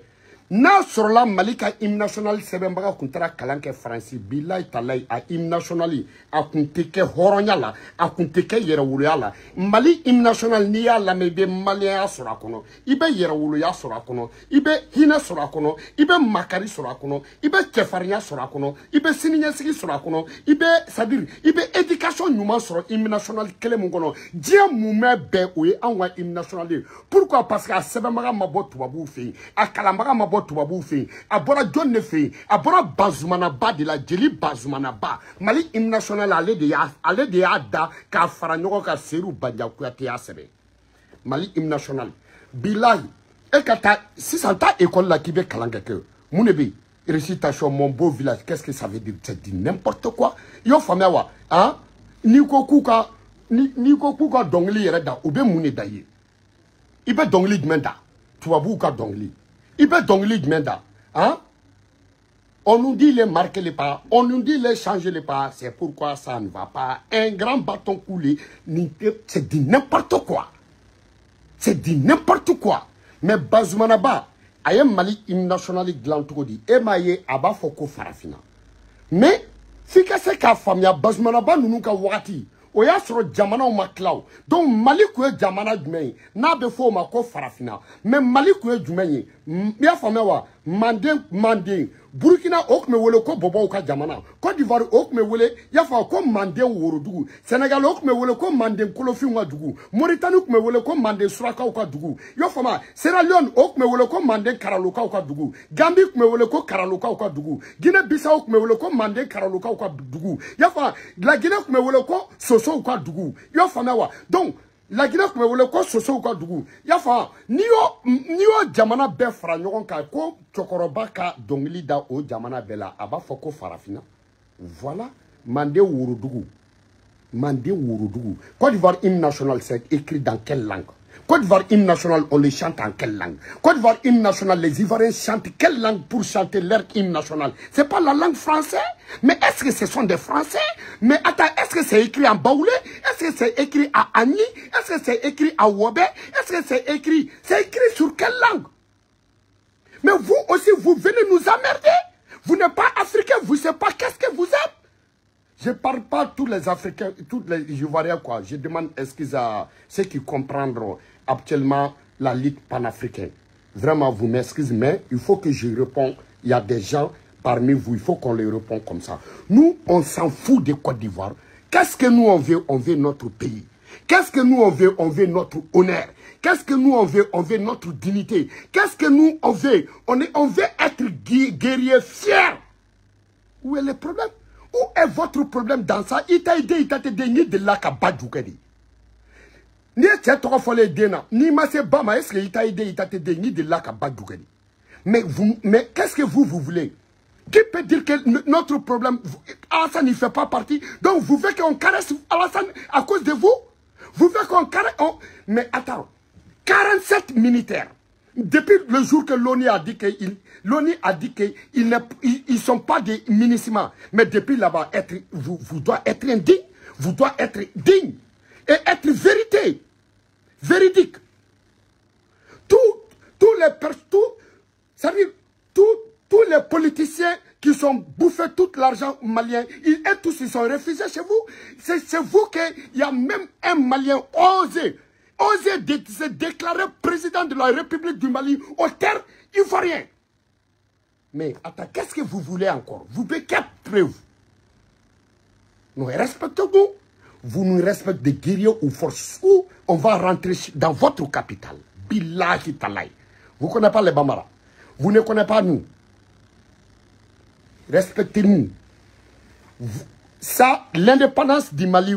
N'a sɔrɔla Mali ka hymne national sɛbɛnbaga kun taara kalan kɛ Faransi, bilayi talayi, a hymne national a kun tɛ kɛ hɔrɔnya la, a kun tɛ kɛ yɛrɛwoloya la. Mali hymne national, n'i y'a lamɛn, i bɛ maliyɛnya sɔrɔ a kɔnɔ, i bɛ yɛrɛwoloya sɔrɔ a kɔnɔ, i bɛ hinɛ sɔrɔ a kɔnɔ, i bɛ makari sɔrɔ a kɔnɔ, i bɛ cɛfarinya sɔrɔ a kɔnɔ, i bɛ siniɲɛsigi sɔrɔ a kɔnɔ, i bɛ, c'est-à-dire, i bɛ éducation ɲuman sɔrɔ hymne national kelen mun kɔnɔ. Diɲɛ mumɛ bɛɛ, o ye anw ka hymne national ye. Pourquoi? Parce que a sɛbɛnbaga ma bɔ tubabuw fɛ yen, a kalanbaga ma bɔ tubabuw fɛ yen, a bɔra jɔn de fɛ yen? A bɔra Bazumanaba de la, jeli Bazumanaba. Mali hymne national, ale de y'a da k'a fara ɲɔgɔn kan. Seydou Bandia Kuyate y'a sɛbɛn, Mali hymne national. Bilahi, e ka taa sisan, taa école la k'i bɛ kalan kɛ, mun de bɛ yen? Récitation, mon beau village, qu'est-ce que ça veut dire? C'est du n'importe quoi. I y'o faamuya wa? Han, n'i ko k'u ka dɔnkili yɛrɛ da, u bɛ mun de da i ye? I bɛ dɔnkili jumɛn da? Tubabuw ka dɔnkili, i bɛ dɔnkili jumɛn da? Hein? On nous dit les marquer les pas, on nous dit les changer les pas, c'est pourquoi ça ne va pas. Un grand bâton coulé, c'est du n'importe quoi. C'est du n'importe quoi. Mais Bazumanaba, a ye Mali hymne national dilan cogo di? E m'a ye, a b'a fɔ ko farafinna. Mais f'i ka se k'a faamuya, Bazumanaba ninnu ka wagati, o y'a sɔrɔ jamanaw ma tila o. Donc Mali kun ye jamana jumɛn ye n'a bɛ fɔ o ma ko farafinna? Mais Mali kun ye jumɛn ye? I y'a faamuya wa? Manden, Manden, Burukina, o tun bɛ wele ko bɔbɔw ka jamana. Côte d'Ivoire, o tun bɛ wele, i y'a faamu, ko Manden worodugu. Sénégal, o tun bɛ wele ko Manden kolofinw ka dugu. Mauritanie tun bɛ wele ko Manden surakaw ka dugu. I y'a faamu? Sierra Leone, o tun bɛ wele ko Manden karalokaw ka dugu. Gambie tun bɛ wele ko karalokaw ka dugu. Guinée Bissau tun bɛ wele ko Manden karalokaw ka dugu. I y'a faamu? La Guinée tun bɛ wele ko sosow ka dugu. I y'a faamuya wa? Donc La Guinée tun bɛ wele ko sosow ka dugu. I y'a faamu? N'i y'o jamana bɛɛ fara ɲɔgɔn kan, ko cɛkɔrɔba ka dɔnkili da o jamana bɛɛ la, a b'a fɔ ko farafinna. Voilà, Manden worodugu, Manden worodugu. Côte d'Ivoire hymne national, c'est écrit dans quelle langue? Côte d'Ivoire hymne national, on le chante en quelle langue? Côte d'Ivoire hymne national, les Ivoiriens chantent quelle langue pour chanter leur hymne national? C'est pas la langue française? Mais est-ce que ce sont des Français? Mais attends, est-ce que c'est écrit en Baoulé? Est-ce que c'est écrit à Agni? Est-ce que c'est écrit à Wobé? Est-ce que c'est écrit? C'est écrit sur quelle langue? Mais vous aussi, vous venez nous emmerder. Vous n'êtes pas africain, vous ne savez pas qu'est-ce que vous êtes. Je ne parle pas tous les Africains, tous les Ivoiriens, quoi. Je demande excuse à ceux qui comprennent actuellement la lutte panafricaine. Vraiment, vous m'excusez, mais il faut que je réponde. Il y a des gens parmi vous, il faut qu'on les réponde comme ça. Nous, on s'en fout de Côte d'Ivoire. Qu'est-ce que nous, on veut? On veut notre pays. Qu'est-ce que nous, on veut? On veut notre honneur. Qu'est-ce que nous, on veut? On veut notre dignité. Qu'est-ce que nous, on veut? On veut être guerrier fier. Où est le problème? Où est votre problème dans ça? I t'a aidé, i t'a aidé, de la ka ba jukɛ. N'i ye cɛ tɔgɔ fɔlen den na, n'i ma se ba ma, est-ce que i t'a aidé, i t'a aidé, ni de la ka ba jukɛ. Mais vous, mais qu'est-ce que vous, vous voulez? Qui peut dire que notre problème, Alassane ne fait pas partie? Donc vous voulez qu'on caresse Alassane à cause de vous? Vous voulez qu'on caresse? Mais attends, 47 militaires. Depuis le jour que l'ONU a dit qu'ils l'ONU a dit qu'ils ils sont pas des MINUSMA. Mais depuis là-bas, vous, vous doit être indigne. Vous doit être digne. Et être vérité. Véridique. Tous les tout, ça veut dire, tous les politiciens qui sont bouffés tout l'argent malien, ils, et tous ils sont refusés chez vous. C'est vous qu'il y a même un Malien osé se déclarer président de la République du Mali au terre ivoirien. Mais attends, qu'est-ce que vous voulez encore? Vous voulez quelle preuve? Nous respectons-nous. Vous nous respectez des guerriers ou force ou on va rentrer dans votre capitale. Billahi talaï. Vous ne connaissez pas les Bambara. Vous ne connaissez pas nous. Respectez-nous. Ça, l'indépendance du Mali,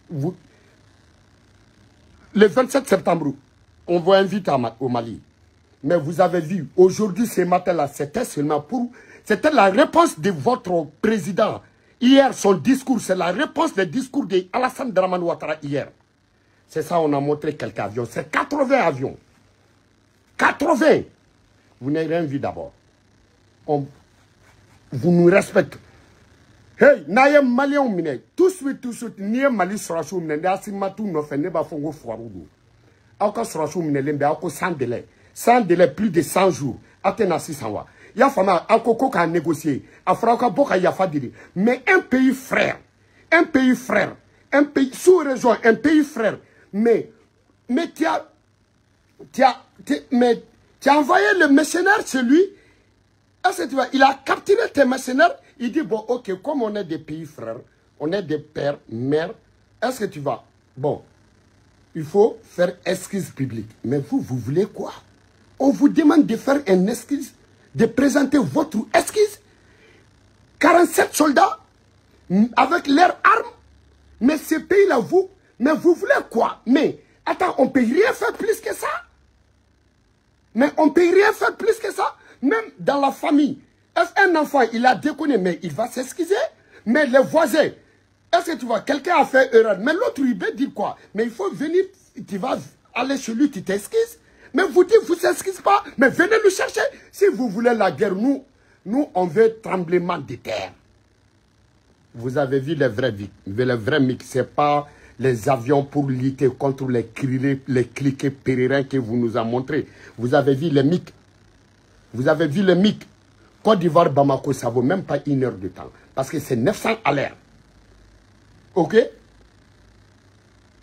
vous, le 27 septembre, on vous invite au Mali. Mais vous avez vu, aujourd'hui, ce matin-là, c'était seulement pour... C'était la réponse de votre président. Hier, son discours, c'est la réponse des discours d'Alassane Dramane Ouattara hier. C'est ça, on a montré quelques avions. C'est 80 avions. 80. Vous n'avez rien vu d'abord. Vous nous respectez. Hey, n'a ye malien minɛ tout de suite, n'i ye Mali sɔrɔsiw minɛ, ni Asimi ma t'u nɔfɛ, ne b'a fɔ n ko fuwaru don. Aw ka sɔrɔsiw minɛlen bɛ, aw ko sans délai. Sans délai, plus de 100 jours. Athéna 600 wa. Ya fama, akoko ka négocier. Afra ka boka yafa dili. Mais un pays frère, un pays frère, un pays sous-région, un pays frère. Mais tu as envoyé le mercenaire chez lui. Est-ce que tu vois, il a capturé tes mercenaires. Il dit, bon, ok, comme on est des pays frères, on est des pères, mères, est-ce que tu vas? Bon, il faut faire excuse publique. Mais vous, vous voulez quoi? On vous demande de faire une excuse, de présenter votre excuse. 47 soldats avec leurs armes. Mais ce pays-là, vous, mais vous voulez quoi? Mais, attends, on ne peut rien faire plus que ça. Mais on ne peut rien faire plus que ça. Même dans la famille, est-ce qu'un enfant, il a déconné, mais il va s'excuser? Mais les voisins, est-ce que tu vois, quelqu'un a fait erreur, mais l'autre, il veut dire quoi? Mais il faut venir, tu vas aller chez lui, tu t'excuses. Mais vous dites, vous ne s'excusez pas, mais venez le chercher. Si vous voulez la guerre, nous, on veut tremblement de terre. Vous avez vu les vrais MiG, ce n'est pas les avions pour lutter contre les cliquets pérérins que vous nous avez montrés. Vous avez vu les MiG. Vous avez vu les MiG. Côte d'Ivoire, Bamako, ça ne vaut même pas une heure de temps. Parce que c'est 900 à l'air. Ok?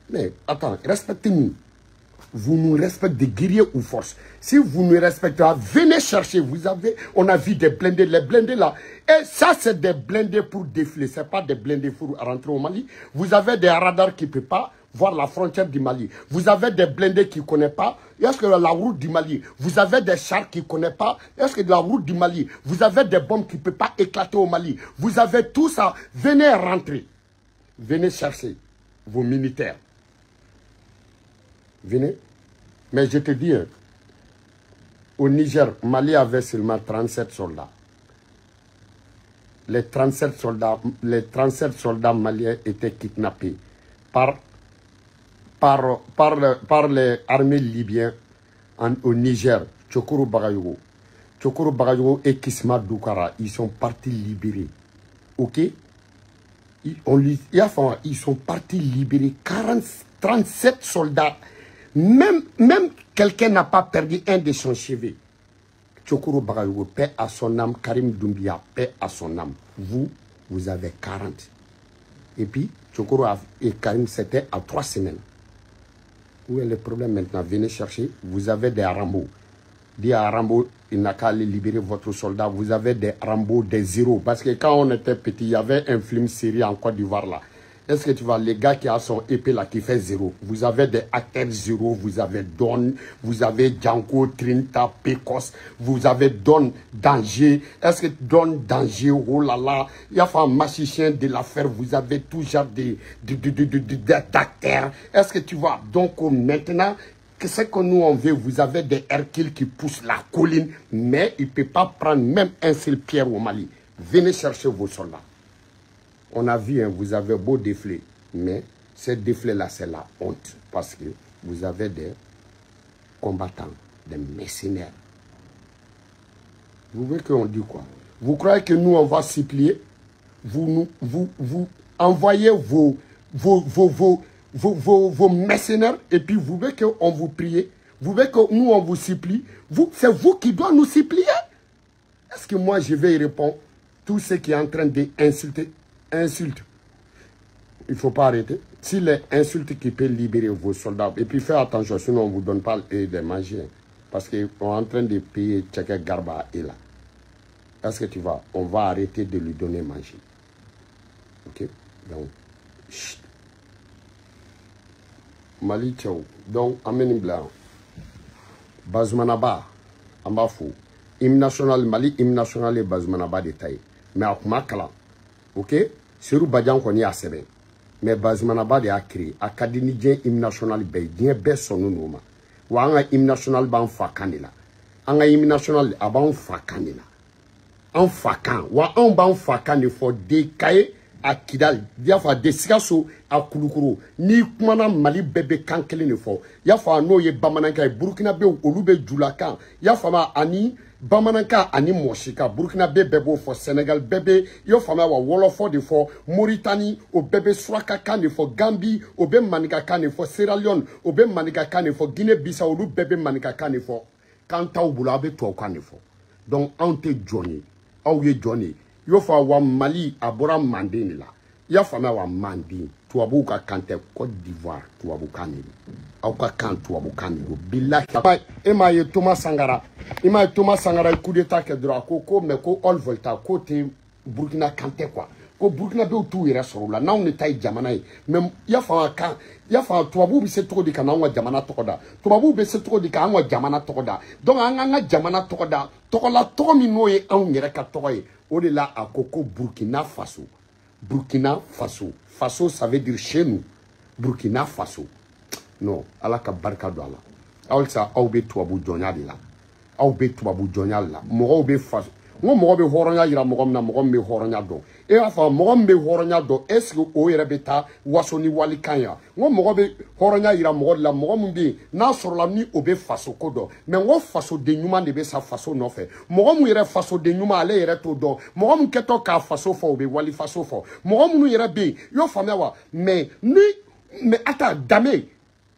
Mais attends, respectez-nous. Vous nous respectez des guerriers ou force. Si vous nous respectez pas, venez chercher. Vous avez, on a vu des blindés, les blindés là. Et ça, c'est des blindés pour défiler. Ce n'est pas des blindés pour rentrer au Mali. Vous avez des radars qui ne peuvent pas voir la frontière du Mali. Vous avez des blindés qui ne connaissent pas. Est-ce que la route du Mali? Vous avez des chars qui ne connaissent pas. Est-ce que la route du Mali? Vous avez des bombes qui ne peuvent pas éclater au Mali. Vous avez tout ça. Venez rentrer. Venez chercher vos militaires. Venez. Mais je te dis, au Niger, Mali avait seulement 37 soldats. Les 37 soldats maliens étaient kidnappés par les armées libyennes au Niger. Tchokoro Bagayogo. Tchokoro Bagayogo et Kisma Doukara, ils sont partis libérer. Ok? Ils sont partis libérer 37 soldats. Même quelqu'un n'a pas perdu un de son cheveu. Tchokoro Bagayogo, paix à son âme. Karim Doumbia, paix à son âme. Vous, vous avez 40. Et puis, Tchokoro et Karim, c'était à 3 semaines. Où est le problème maintenant? Venez chercher. Vous avez des Rambo. Dis à Rambo, il n'a qu'à aller libérer votre soldat. Vous avez des Rambo, des zéros. Parce que quand on était petit, il y avait un film série en Côte d'Ivoire là. Est-ce que tu vois, les gars qui a son épée là, qui fait zéro. Vous avez des acteurs zéro, vous avez Don, vous avez Django, Trinta, Pecos, vous avez Don Danger. Est-ce que Don Danger, oh là là, il y a un magicien de l'affaire, vous avez tout genre d'acteurs. Est-ce que tu vois, donc maintenant, ce que nous on veut, vous avez des Hercules qui poussent la colline, mais il ne peut pas prendre même un seul pierre au Mali. Venez chercher vos soldats. On a vu, hein, vous avez beau défilé, mais ce défilé-là, c'est la honte. Parce que vous avez des combattants, des mercenaires. Vous voulez qu'on dise quoi? Vous croyez que nous, on va supplier? Vous envoyez vos mercenaires et puis vous voulez qu'on vous prie? Vous voulez que nous, on vous supplie? C'est vous qui doit nous supplier? Est-ce que moi, je vais y répondre? Tout ce qui est en train d'insulter, insulte. Il ne faut pas arrêter. Si les insultes qui peuvent libérer vos soldats, et puis faire attention, sinon on ne vous donne pas de manger. Parce qu'on est en train de payer Tchèque Garba et là. Est-ce que tu vois, on va arrêter de lui donner manger. Ok? Donc, chut. Mali Tchao. Donc, amène blanc. Bazumanaba, Ambafou. Hymne national Mali, hymne national et Bazumanaba de taille. Mais à Kumakala. Ok? Serou Badian koni a sɛbɛn. Mais Bazumanaba de y'a créé. A ka di ni diɲɛ hymne national bɛɛ ye. Diɲɛ bɛɛ sɔnnen d'o ma. Wa an ka hymne national b'an fa kan de la. An ka hymne national a b'an fa kan de la. An fa kan. Wa anw b'an fa kan de fɔ de Kaye a Kidal. I y'a fɔ de Sikaso a Kulukoro. N'i kumana Mali bɛɛ bɛ kan kelen de fɔ. I y'a fɔ n'o ye bamanankan ye. Burukinabew olu bɛ julakan. I y'a faamu ani bamanankan ani mɔsika. Burukinabe bɛɛ b'o fɔ. Sénégal bɛɛ bɛ i y'o faamuya wa wɔlɔfɔ de fɔ. Moritani o bɛɛ bɛ surakakan de fɔ. Gambi o bɛ maninkakan de fɔ. Sierra Leone o bɛ maninkakan de fɔ. Guinée Bissau olu bɛɛ bɛ maninkakan de fɔ. Kan t'aw bolo, aw bɛ tubabukan de fɔ. Donc anw tɛ jɔn ye, aw ye jɔn de ye. I y'o fɔ wa Mali a bɔra Manden de la. I y'a faamuya wa Manden tubabuw ka kan tɛ, Côte d'Ivoire tubabukan de don. Aw ka kan tubabukan de don. Bilahi e m'a ye Thomas Sankara, i m'a ye Thomas Sankara ye coup d'état kɛ dɔrɔn a ko ko mais ko Haute Volta k'o tɛ Burkina kan tɛ quoi. Ko Burkinabéw t'u yɛrɛ sɔrɔ o la, n'anw de ta ye jamana ye. Mais i y'a faamuya kan, i y'a faamuya tubabuw bɛ se cogo di ka n'anw ka jamana tɔgɔ da, tubabuw bɛ se cogo di k'an ka jamana tɔgɔ da. Donc an k'an ka jamana tɔgɔ da tɔgɔla tɔgɔ min n'o ye anw yɛrɛ ka tɔgɔ ye. O de la a ko ko Burkina Faso. Burkina Faso. Faso ça veut dire chez nous. Burkina Faso. Non, Ala ka barika don a la. Halisa aw bɛ tubabu jɔnya de la. Aw bɛ tubabu jɔnya de la. Mɔgɔw bɛ faso. N ko mɔgɔ bɛ hɔrɔnya yira mɔgɔ min na, mɔgɔ min bɛ hɔrɔnya dɔn. E b'a fɔ mɔgɔ min bɛ hɔrɔnya dɔn, est ce que o yɛrɛ bɛ taa waso ni walikan ye wa? N ko mɔgɔ bɛ hɔrɔnya yira mɔgɔ de la, mɔgɔ min bɛ yen n'a sɔrɔla ni o bɛ faso ko dɔn. Mais n ko fasoden ɲuman de bɛ sa faso nɔfɛ. Mɔgɔ min yɛrɛ fasoden ɲuman, ale yɛrɛ t'o dɔn. Mɔgɔ min kɛtɔ k'a faso fɔ, o bɛ wali faso fɔ. Mɔgɔ minnu yɛrɛ bɛ yen, i y'o faamuya wa? Mais ni mais ata danbe.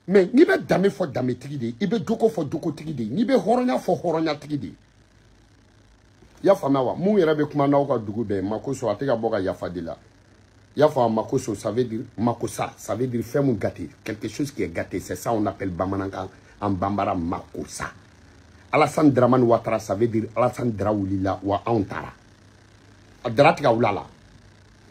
Mais n'i bɛ danbe fɔ danbetigi de ye, i bɛ jogo fɔ jogotigi de ye, n'i bɛ hɔrɔnya fɔ hɔrɔnyatigi de ye. I y'a faamuya wa? Mun yɛrɛ bɛ kuma n'aw ka dugu bɛɛ Makoso, a tɛ ka bɔ ka yafa de la. I y'a faamu, Makoso ça veut dire Makosa, ça veut dire fɛn mun gâté, quelque chose qui est gâté, c'est ça on appelle bamanankan en bambara Makosa. Alassane Dramane Ouattara ça veut dire Alassane Dra wulila wa anw taara. A Dra tɛ ka wuli a la.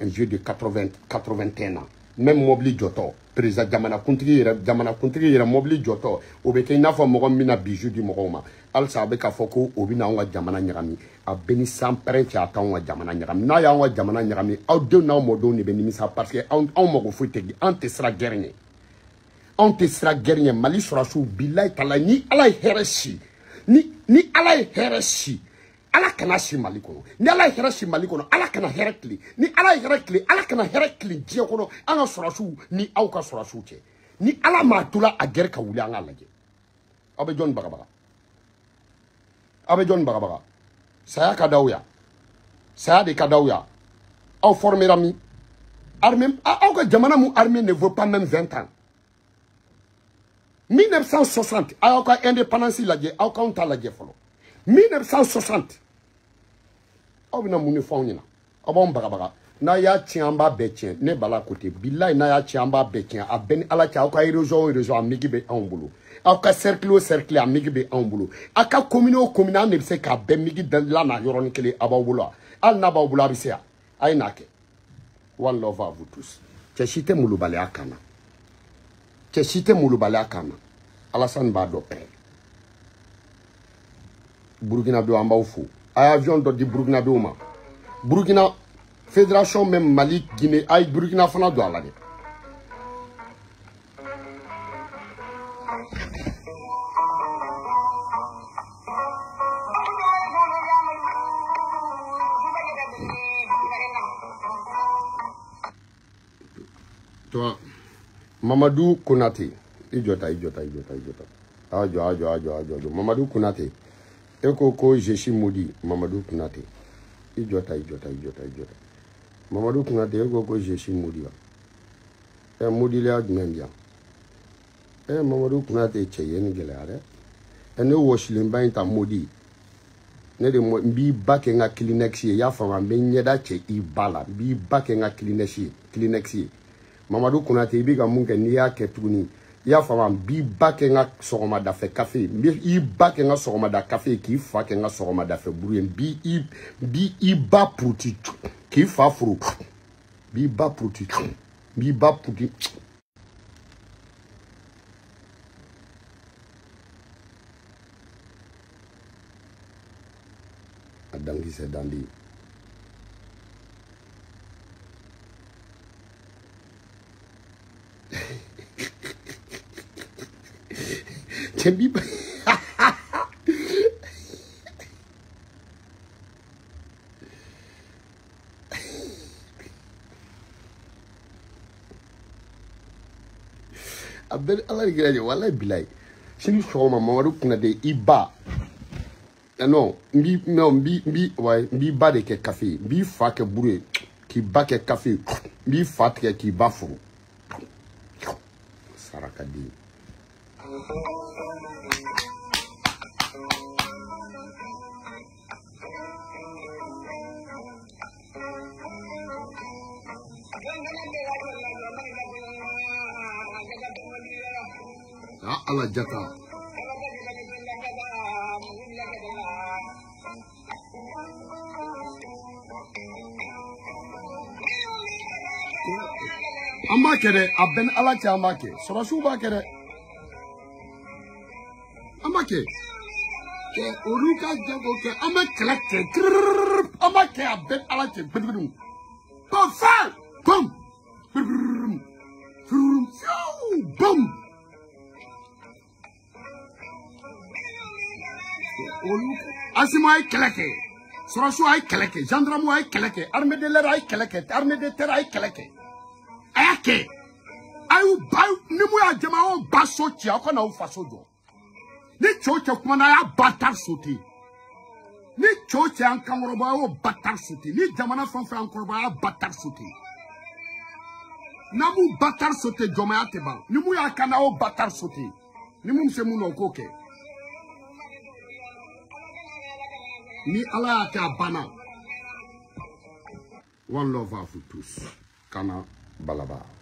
Un jeu de 80 81 ans. Même mobili jɔtɔ, président jamanakuntigi yɛrɛ mobili jɔtɔ, o bɛ kɛ i n'a fɔ mɔgɔ min bɛna bijou di mɔgɔw ma. Halisa a bɛ k'a fɔ ko o bɛna anw ka jamana ɲagami. A bɛ ni san pɛrɛn cɛ, a t'anw ka jamana ɲagami. N'a y'anw ka jamana ɲagami, aw denw n'aw mɔdenw de bɛ nimisa parce que anw mago foyi tɛ, an tɛ siran guerre ɲɛ. Anw tɛ siran guerre ɲɛ. Mali sɔrɔdasiw bilayi talayi, ni Ala ye hɛrɛ si, ni Ala ye hɛrɛ si, Ala kana si Mali kɔnɔ. Ni Ala ye hɛrɛ si Mali kɔnɔ, Ala kana hɛrɛ tile. Ni Ala ye hɛrɛ tile, Ala kana hɛrɛ tile diɲɛ kɔnɔ an ka sɔrɔdasiw ni aw ka sɔrɔdasiw cɛ. Ni Ala m'a to la a guerre ka wuli, an k'a lajɛ. Aw bɛ jɔnni bagabaga? Aw bɛ jɔnni bagabaga? Saya ka d'aw ya. Saya de ka d'aw ya. Aw formera min? Armée, aw ka jamana mun armée ne vaut pas même 20 ans. 1960, aw ka indépendance lajɛ, aw k'anw ta lajɛ fɔlɔ. 1960. Aw bɛna mun de fɔ anw ɲɛna? Aw b'anw bagabaga. N'a y'a tiɲɛ, an b'a bɛɛ tiɲɛ. Ne Bala ko ten, bilayi n'a y'a tiɲɛ, an b'a bɛɛ tiɲɛ. A bɛɛ ni Ala cɛ, aw ka région o région, a migi bɛ anw bolo. Aw ka cercle o cercle, a migi bɛ anw bolo. Aw ka commune o commune, an de bɛ se k'a bɛɛ migi la n'a yɔrɔnin kelen a b'aw bolo. Hali n'a b'aw bolo, a bɛ se yan. A ye n'a kɛ. One love à vous tous. Cɛ si tɛ molobaliya kan na. Cɛ si tɛ molobaliya kan na. Alassane b'a dɔn pɛrɛ. Burkinabéw, an b'aw fo. A ye avion dɔ di Burkinabéw ma. Burkina fédération même Mali Guinée, a ye Burkina fana don a la dɛ. Toi, Mamadou Konate, i jɔ ta, i jɔ ta, i jɔ ta, i jɔ ta. A jɔ, a jɔ, a jɔ, a jɔ. Mamadou Konate. E ko ko je suis maudit, Mamadou Konate. I jɔ ta, i jɔ ta, i jɔ ta, i jɔ ta. Mamadou Konate, e ko ko je suis maudit wa? Ɛ maudileya jumɛn bi yan? Ɛ Mamadou Konate cɛ ye nin gɛlɛya dɛ. Ɛ ne wɔsilenba in ta maudit. Ne de n b'i ba kɛ n ka Kleenex ye, i y'a faamu, n bɛ ɲɛda cɛ i ba la, n b'i ba kɛ n ka Kleenex ye, Kleenex ye. Mamadou Konate, i bɛ ka mun kɛ n'i y'a kɛ tuguni, i y'a faamu, n b'i ba kɛ n ka sɔgɔmadafɛ kafe ye, n b'i ba kɛ n ka sɔgɔmada kafe ye, k'i fa kɛ n ka sɔgɔmadafɛ buru ye, n b'i i ba puruti k'i fa furu, n b'i ba puruti, n b'i ba puruti. A dankisɛ dandi. Cɛ b'i ba a bɛɛ Ala de kɛra ye, walayi bilayi. Sini sɔgɔma Mamadou Konate i ba, non n b'i non n b'i n b'i ouais n b'i ba de kɛ kafe ye, n b'i fa kɛ buru ye, k'i ba kɛ kafe ye, n b'i fa tigɛ k'i ba furu. Saraka den. Ah Ala jata. An b'a kɛ dɛ, a bɛɛ ni Ala cɛ an b'a kɛ. Sɔrɔsiw b'a kɛ dɛ. An b'a kɛ. Kɛ olu ka jago kɛ, an bɛ kɛlɛ kɛ. An b'a kɛ a bɛɛ ni Ala cɛ. Gbɛdɛgbɛdɛw. Parfait! Bam! Bam! Olu Asimo a ye kɛlɛ kɛ. Sɔrɔsiw a ye kɛlɛ kɛ. Gendarmew a ye kɛlɛ kɛ. Armée de l'air a ye kɛlɛ kɛ. Armée de terre a ye kɛlɛ kɛ. A y'a kɛ. A y'u ba ni mun y'a jama a y'o ba so ci aw ka n'aw faso jɔ. Ni cɛw cɛ kumana a y'a ba ta sauter. Ni cɛw cɛ y'an kankɔrɔbɔ a y'o ba ta sauter. Ni jamana fɛn fɛn y'an kɔrɔbɔ a y'a ba ta sauter. N'a m'u ba ta sauter jɔnmaya tɛ ban. Ni mun y'a kan a y'o ba ta sauter. Ni mun bɛ se mun na o k'o kɛ. Ni Ala y'a kɛ a banna. One love à vous tous. Kana Balaba.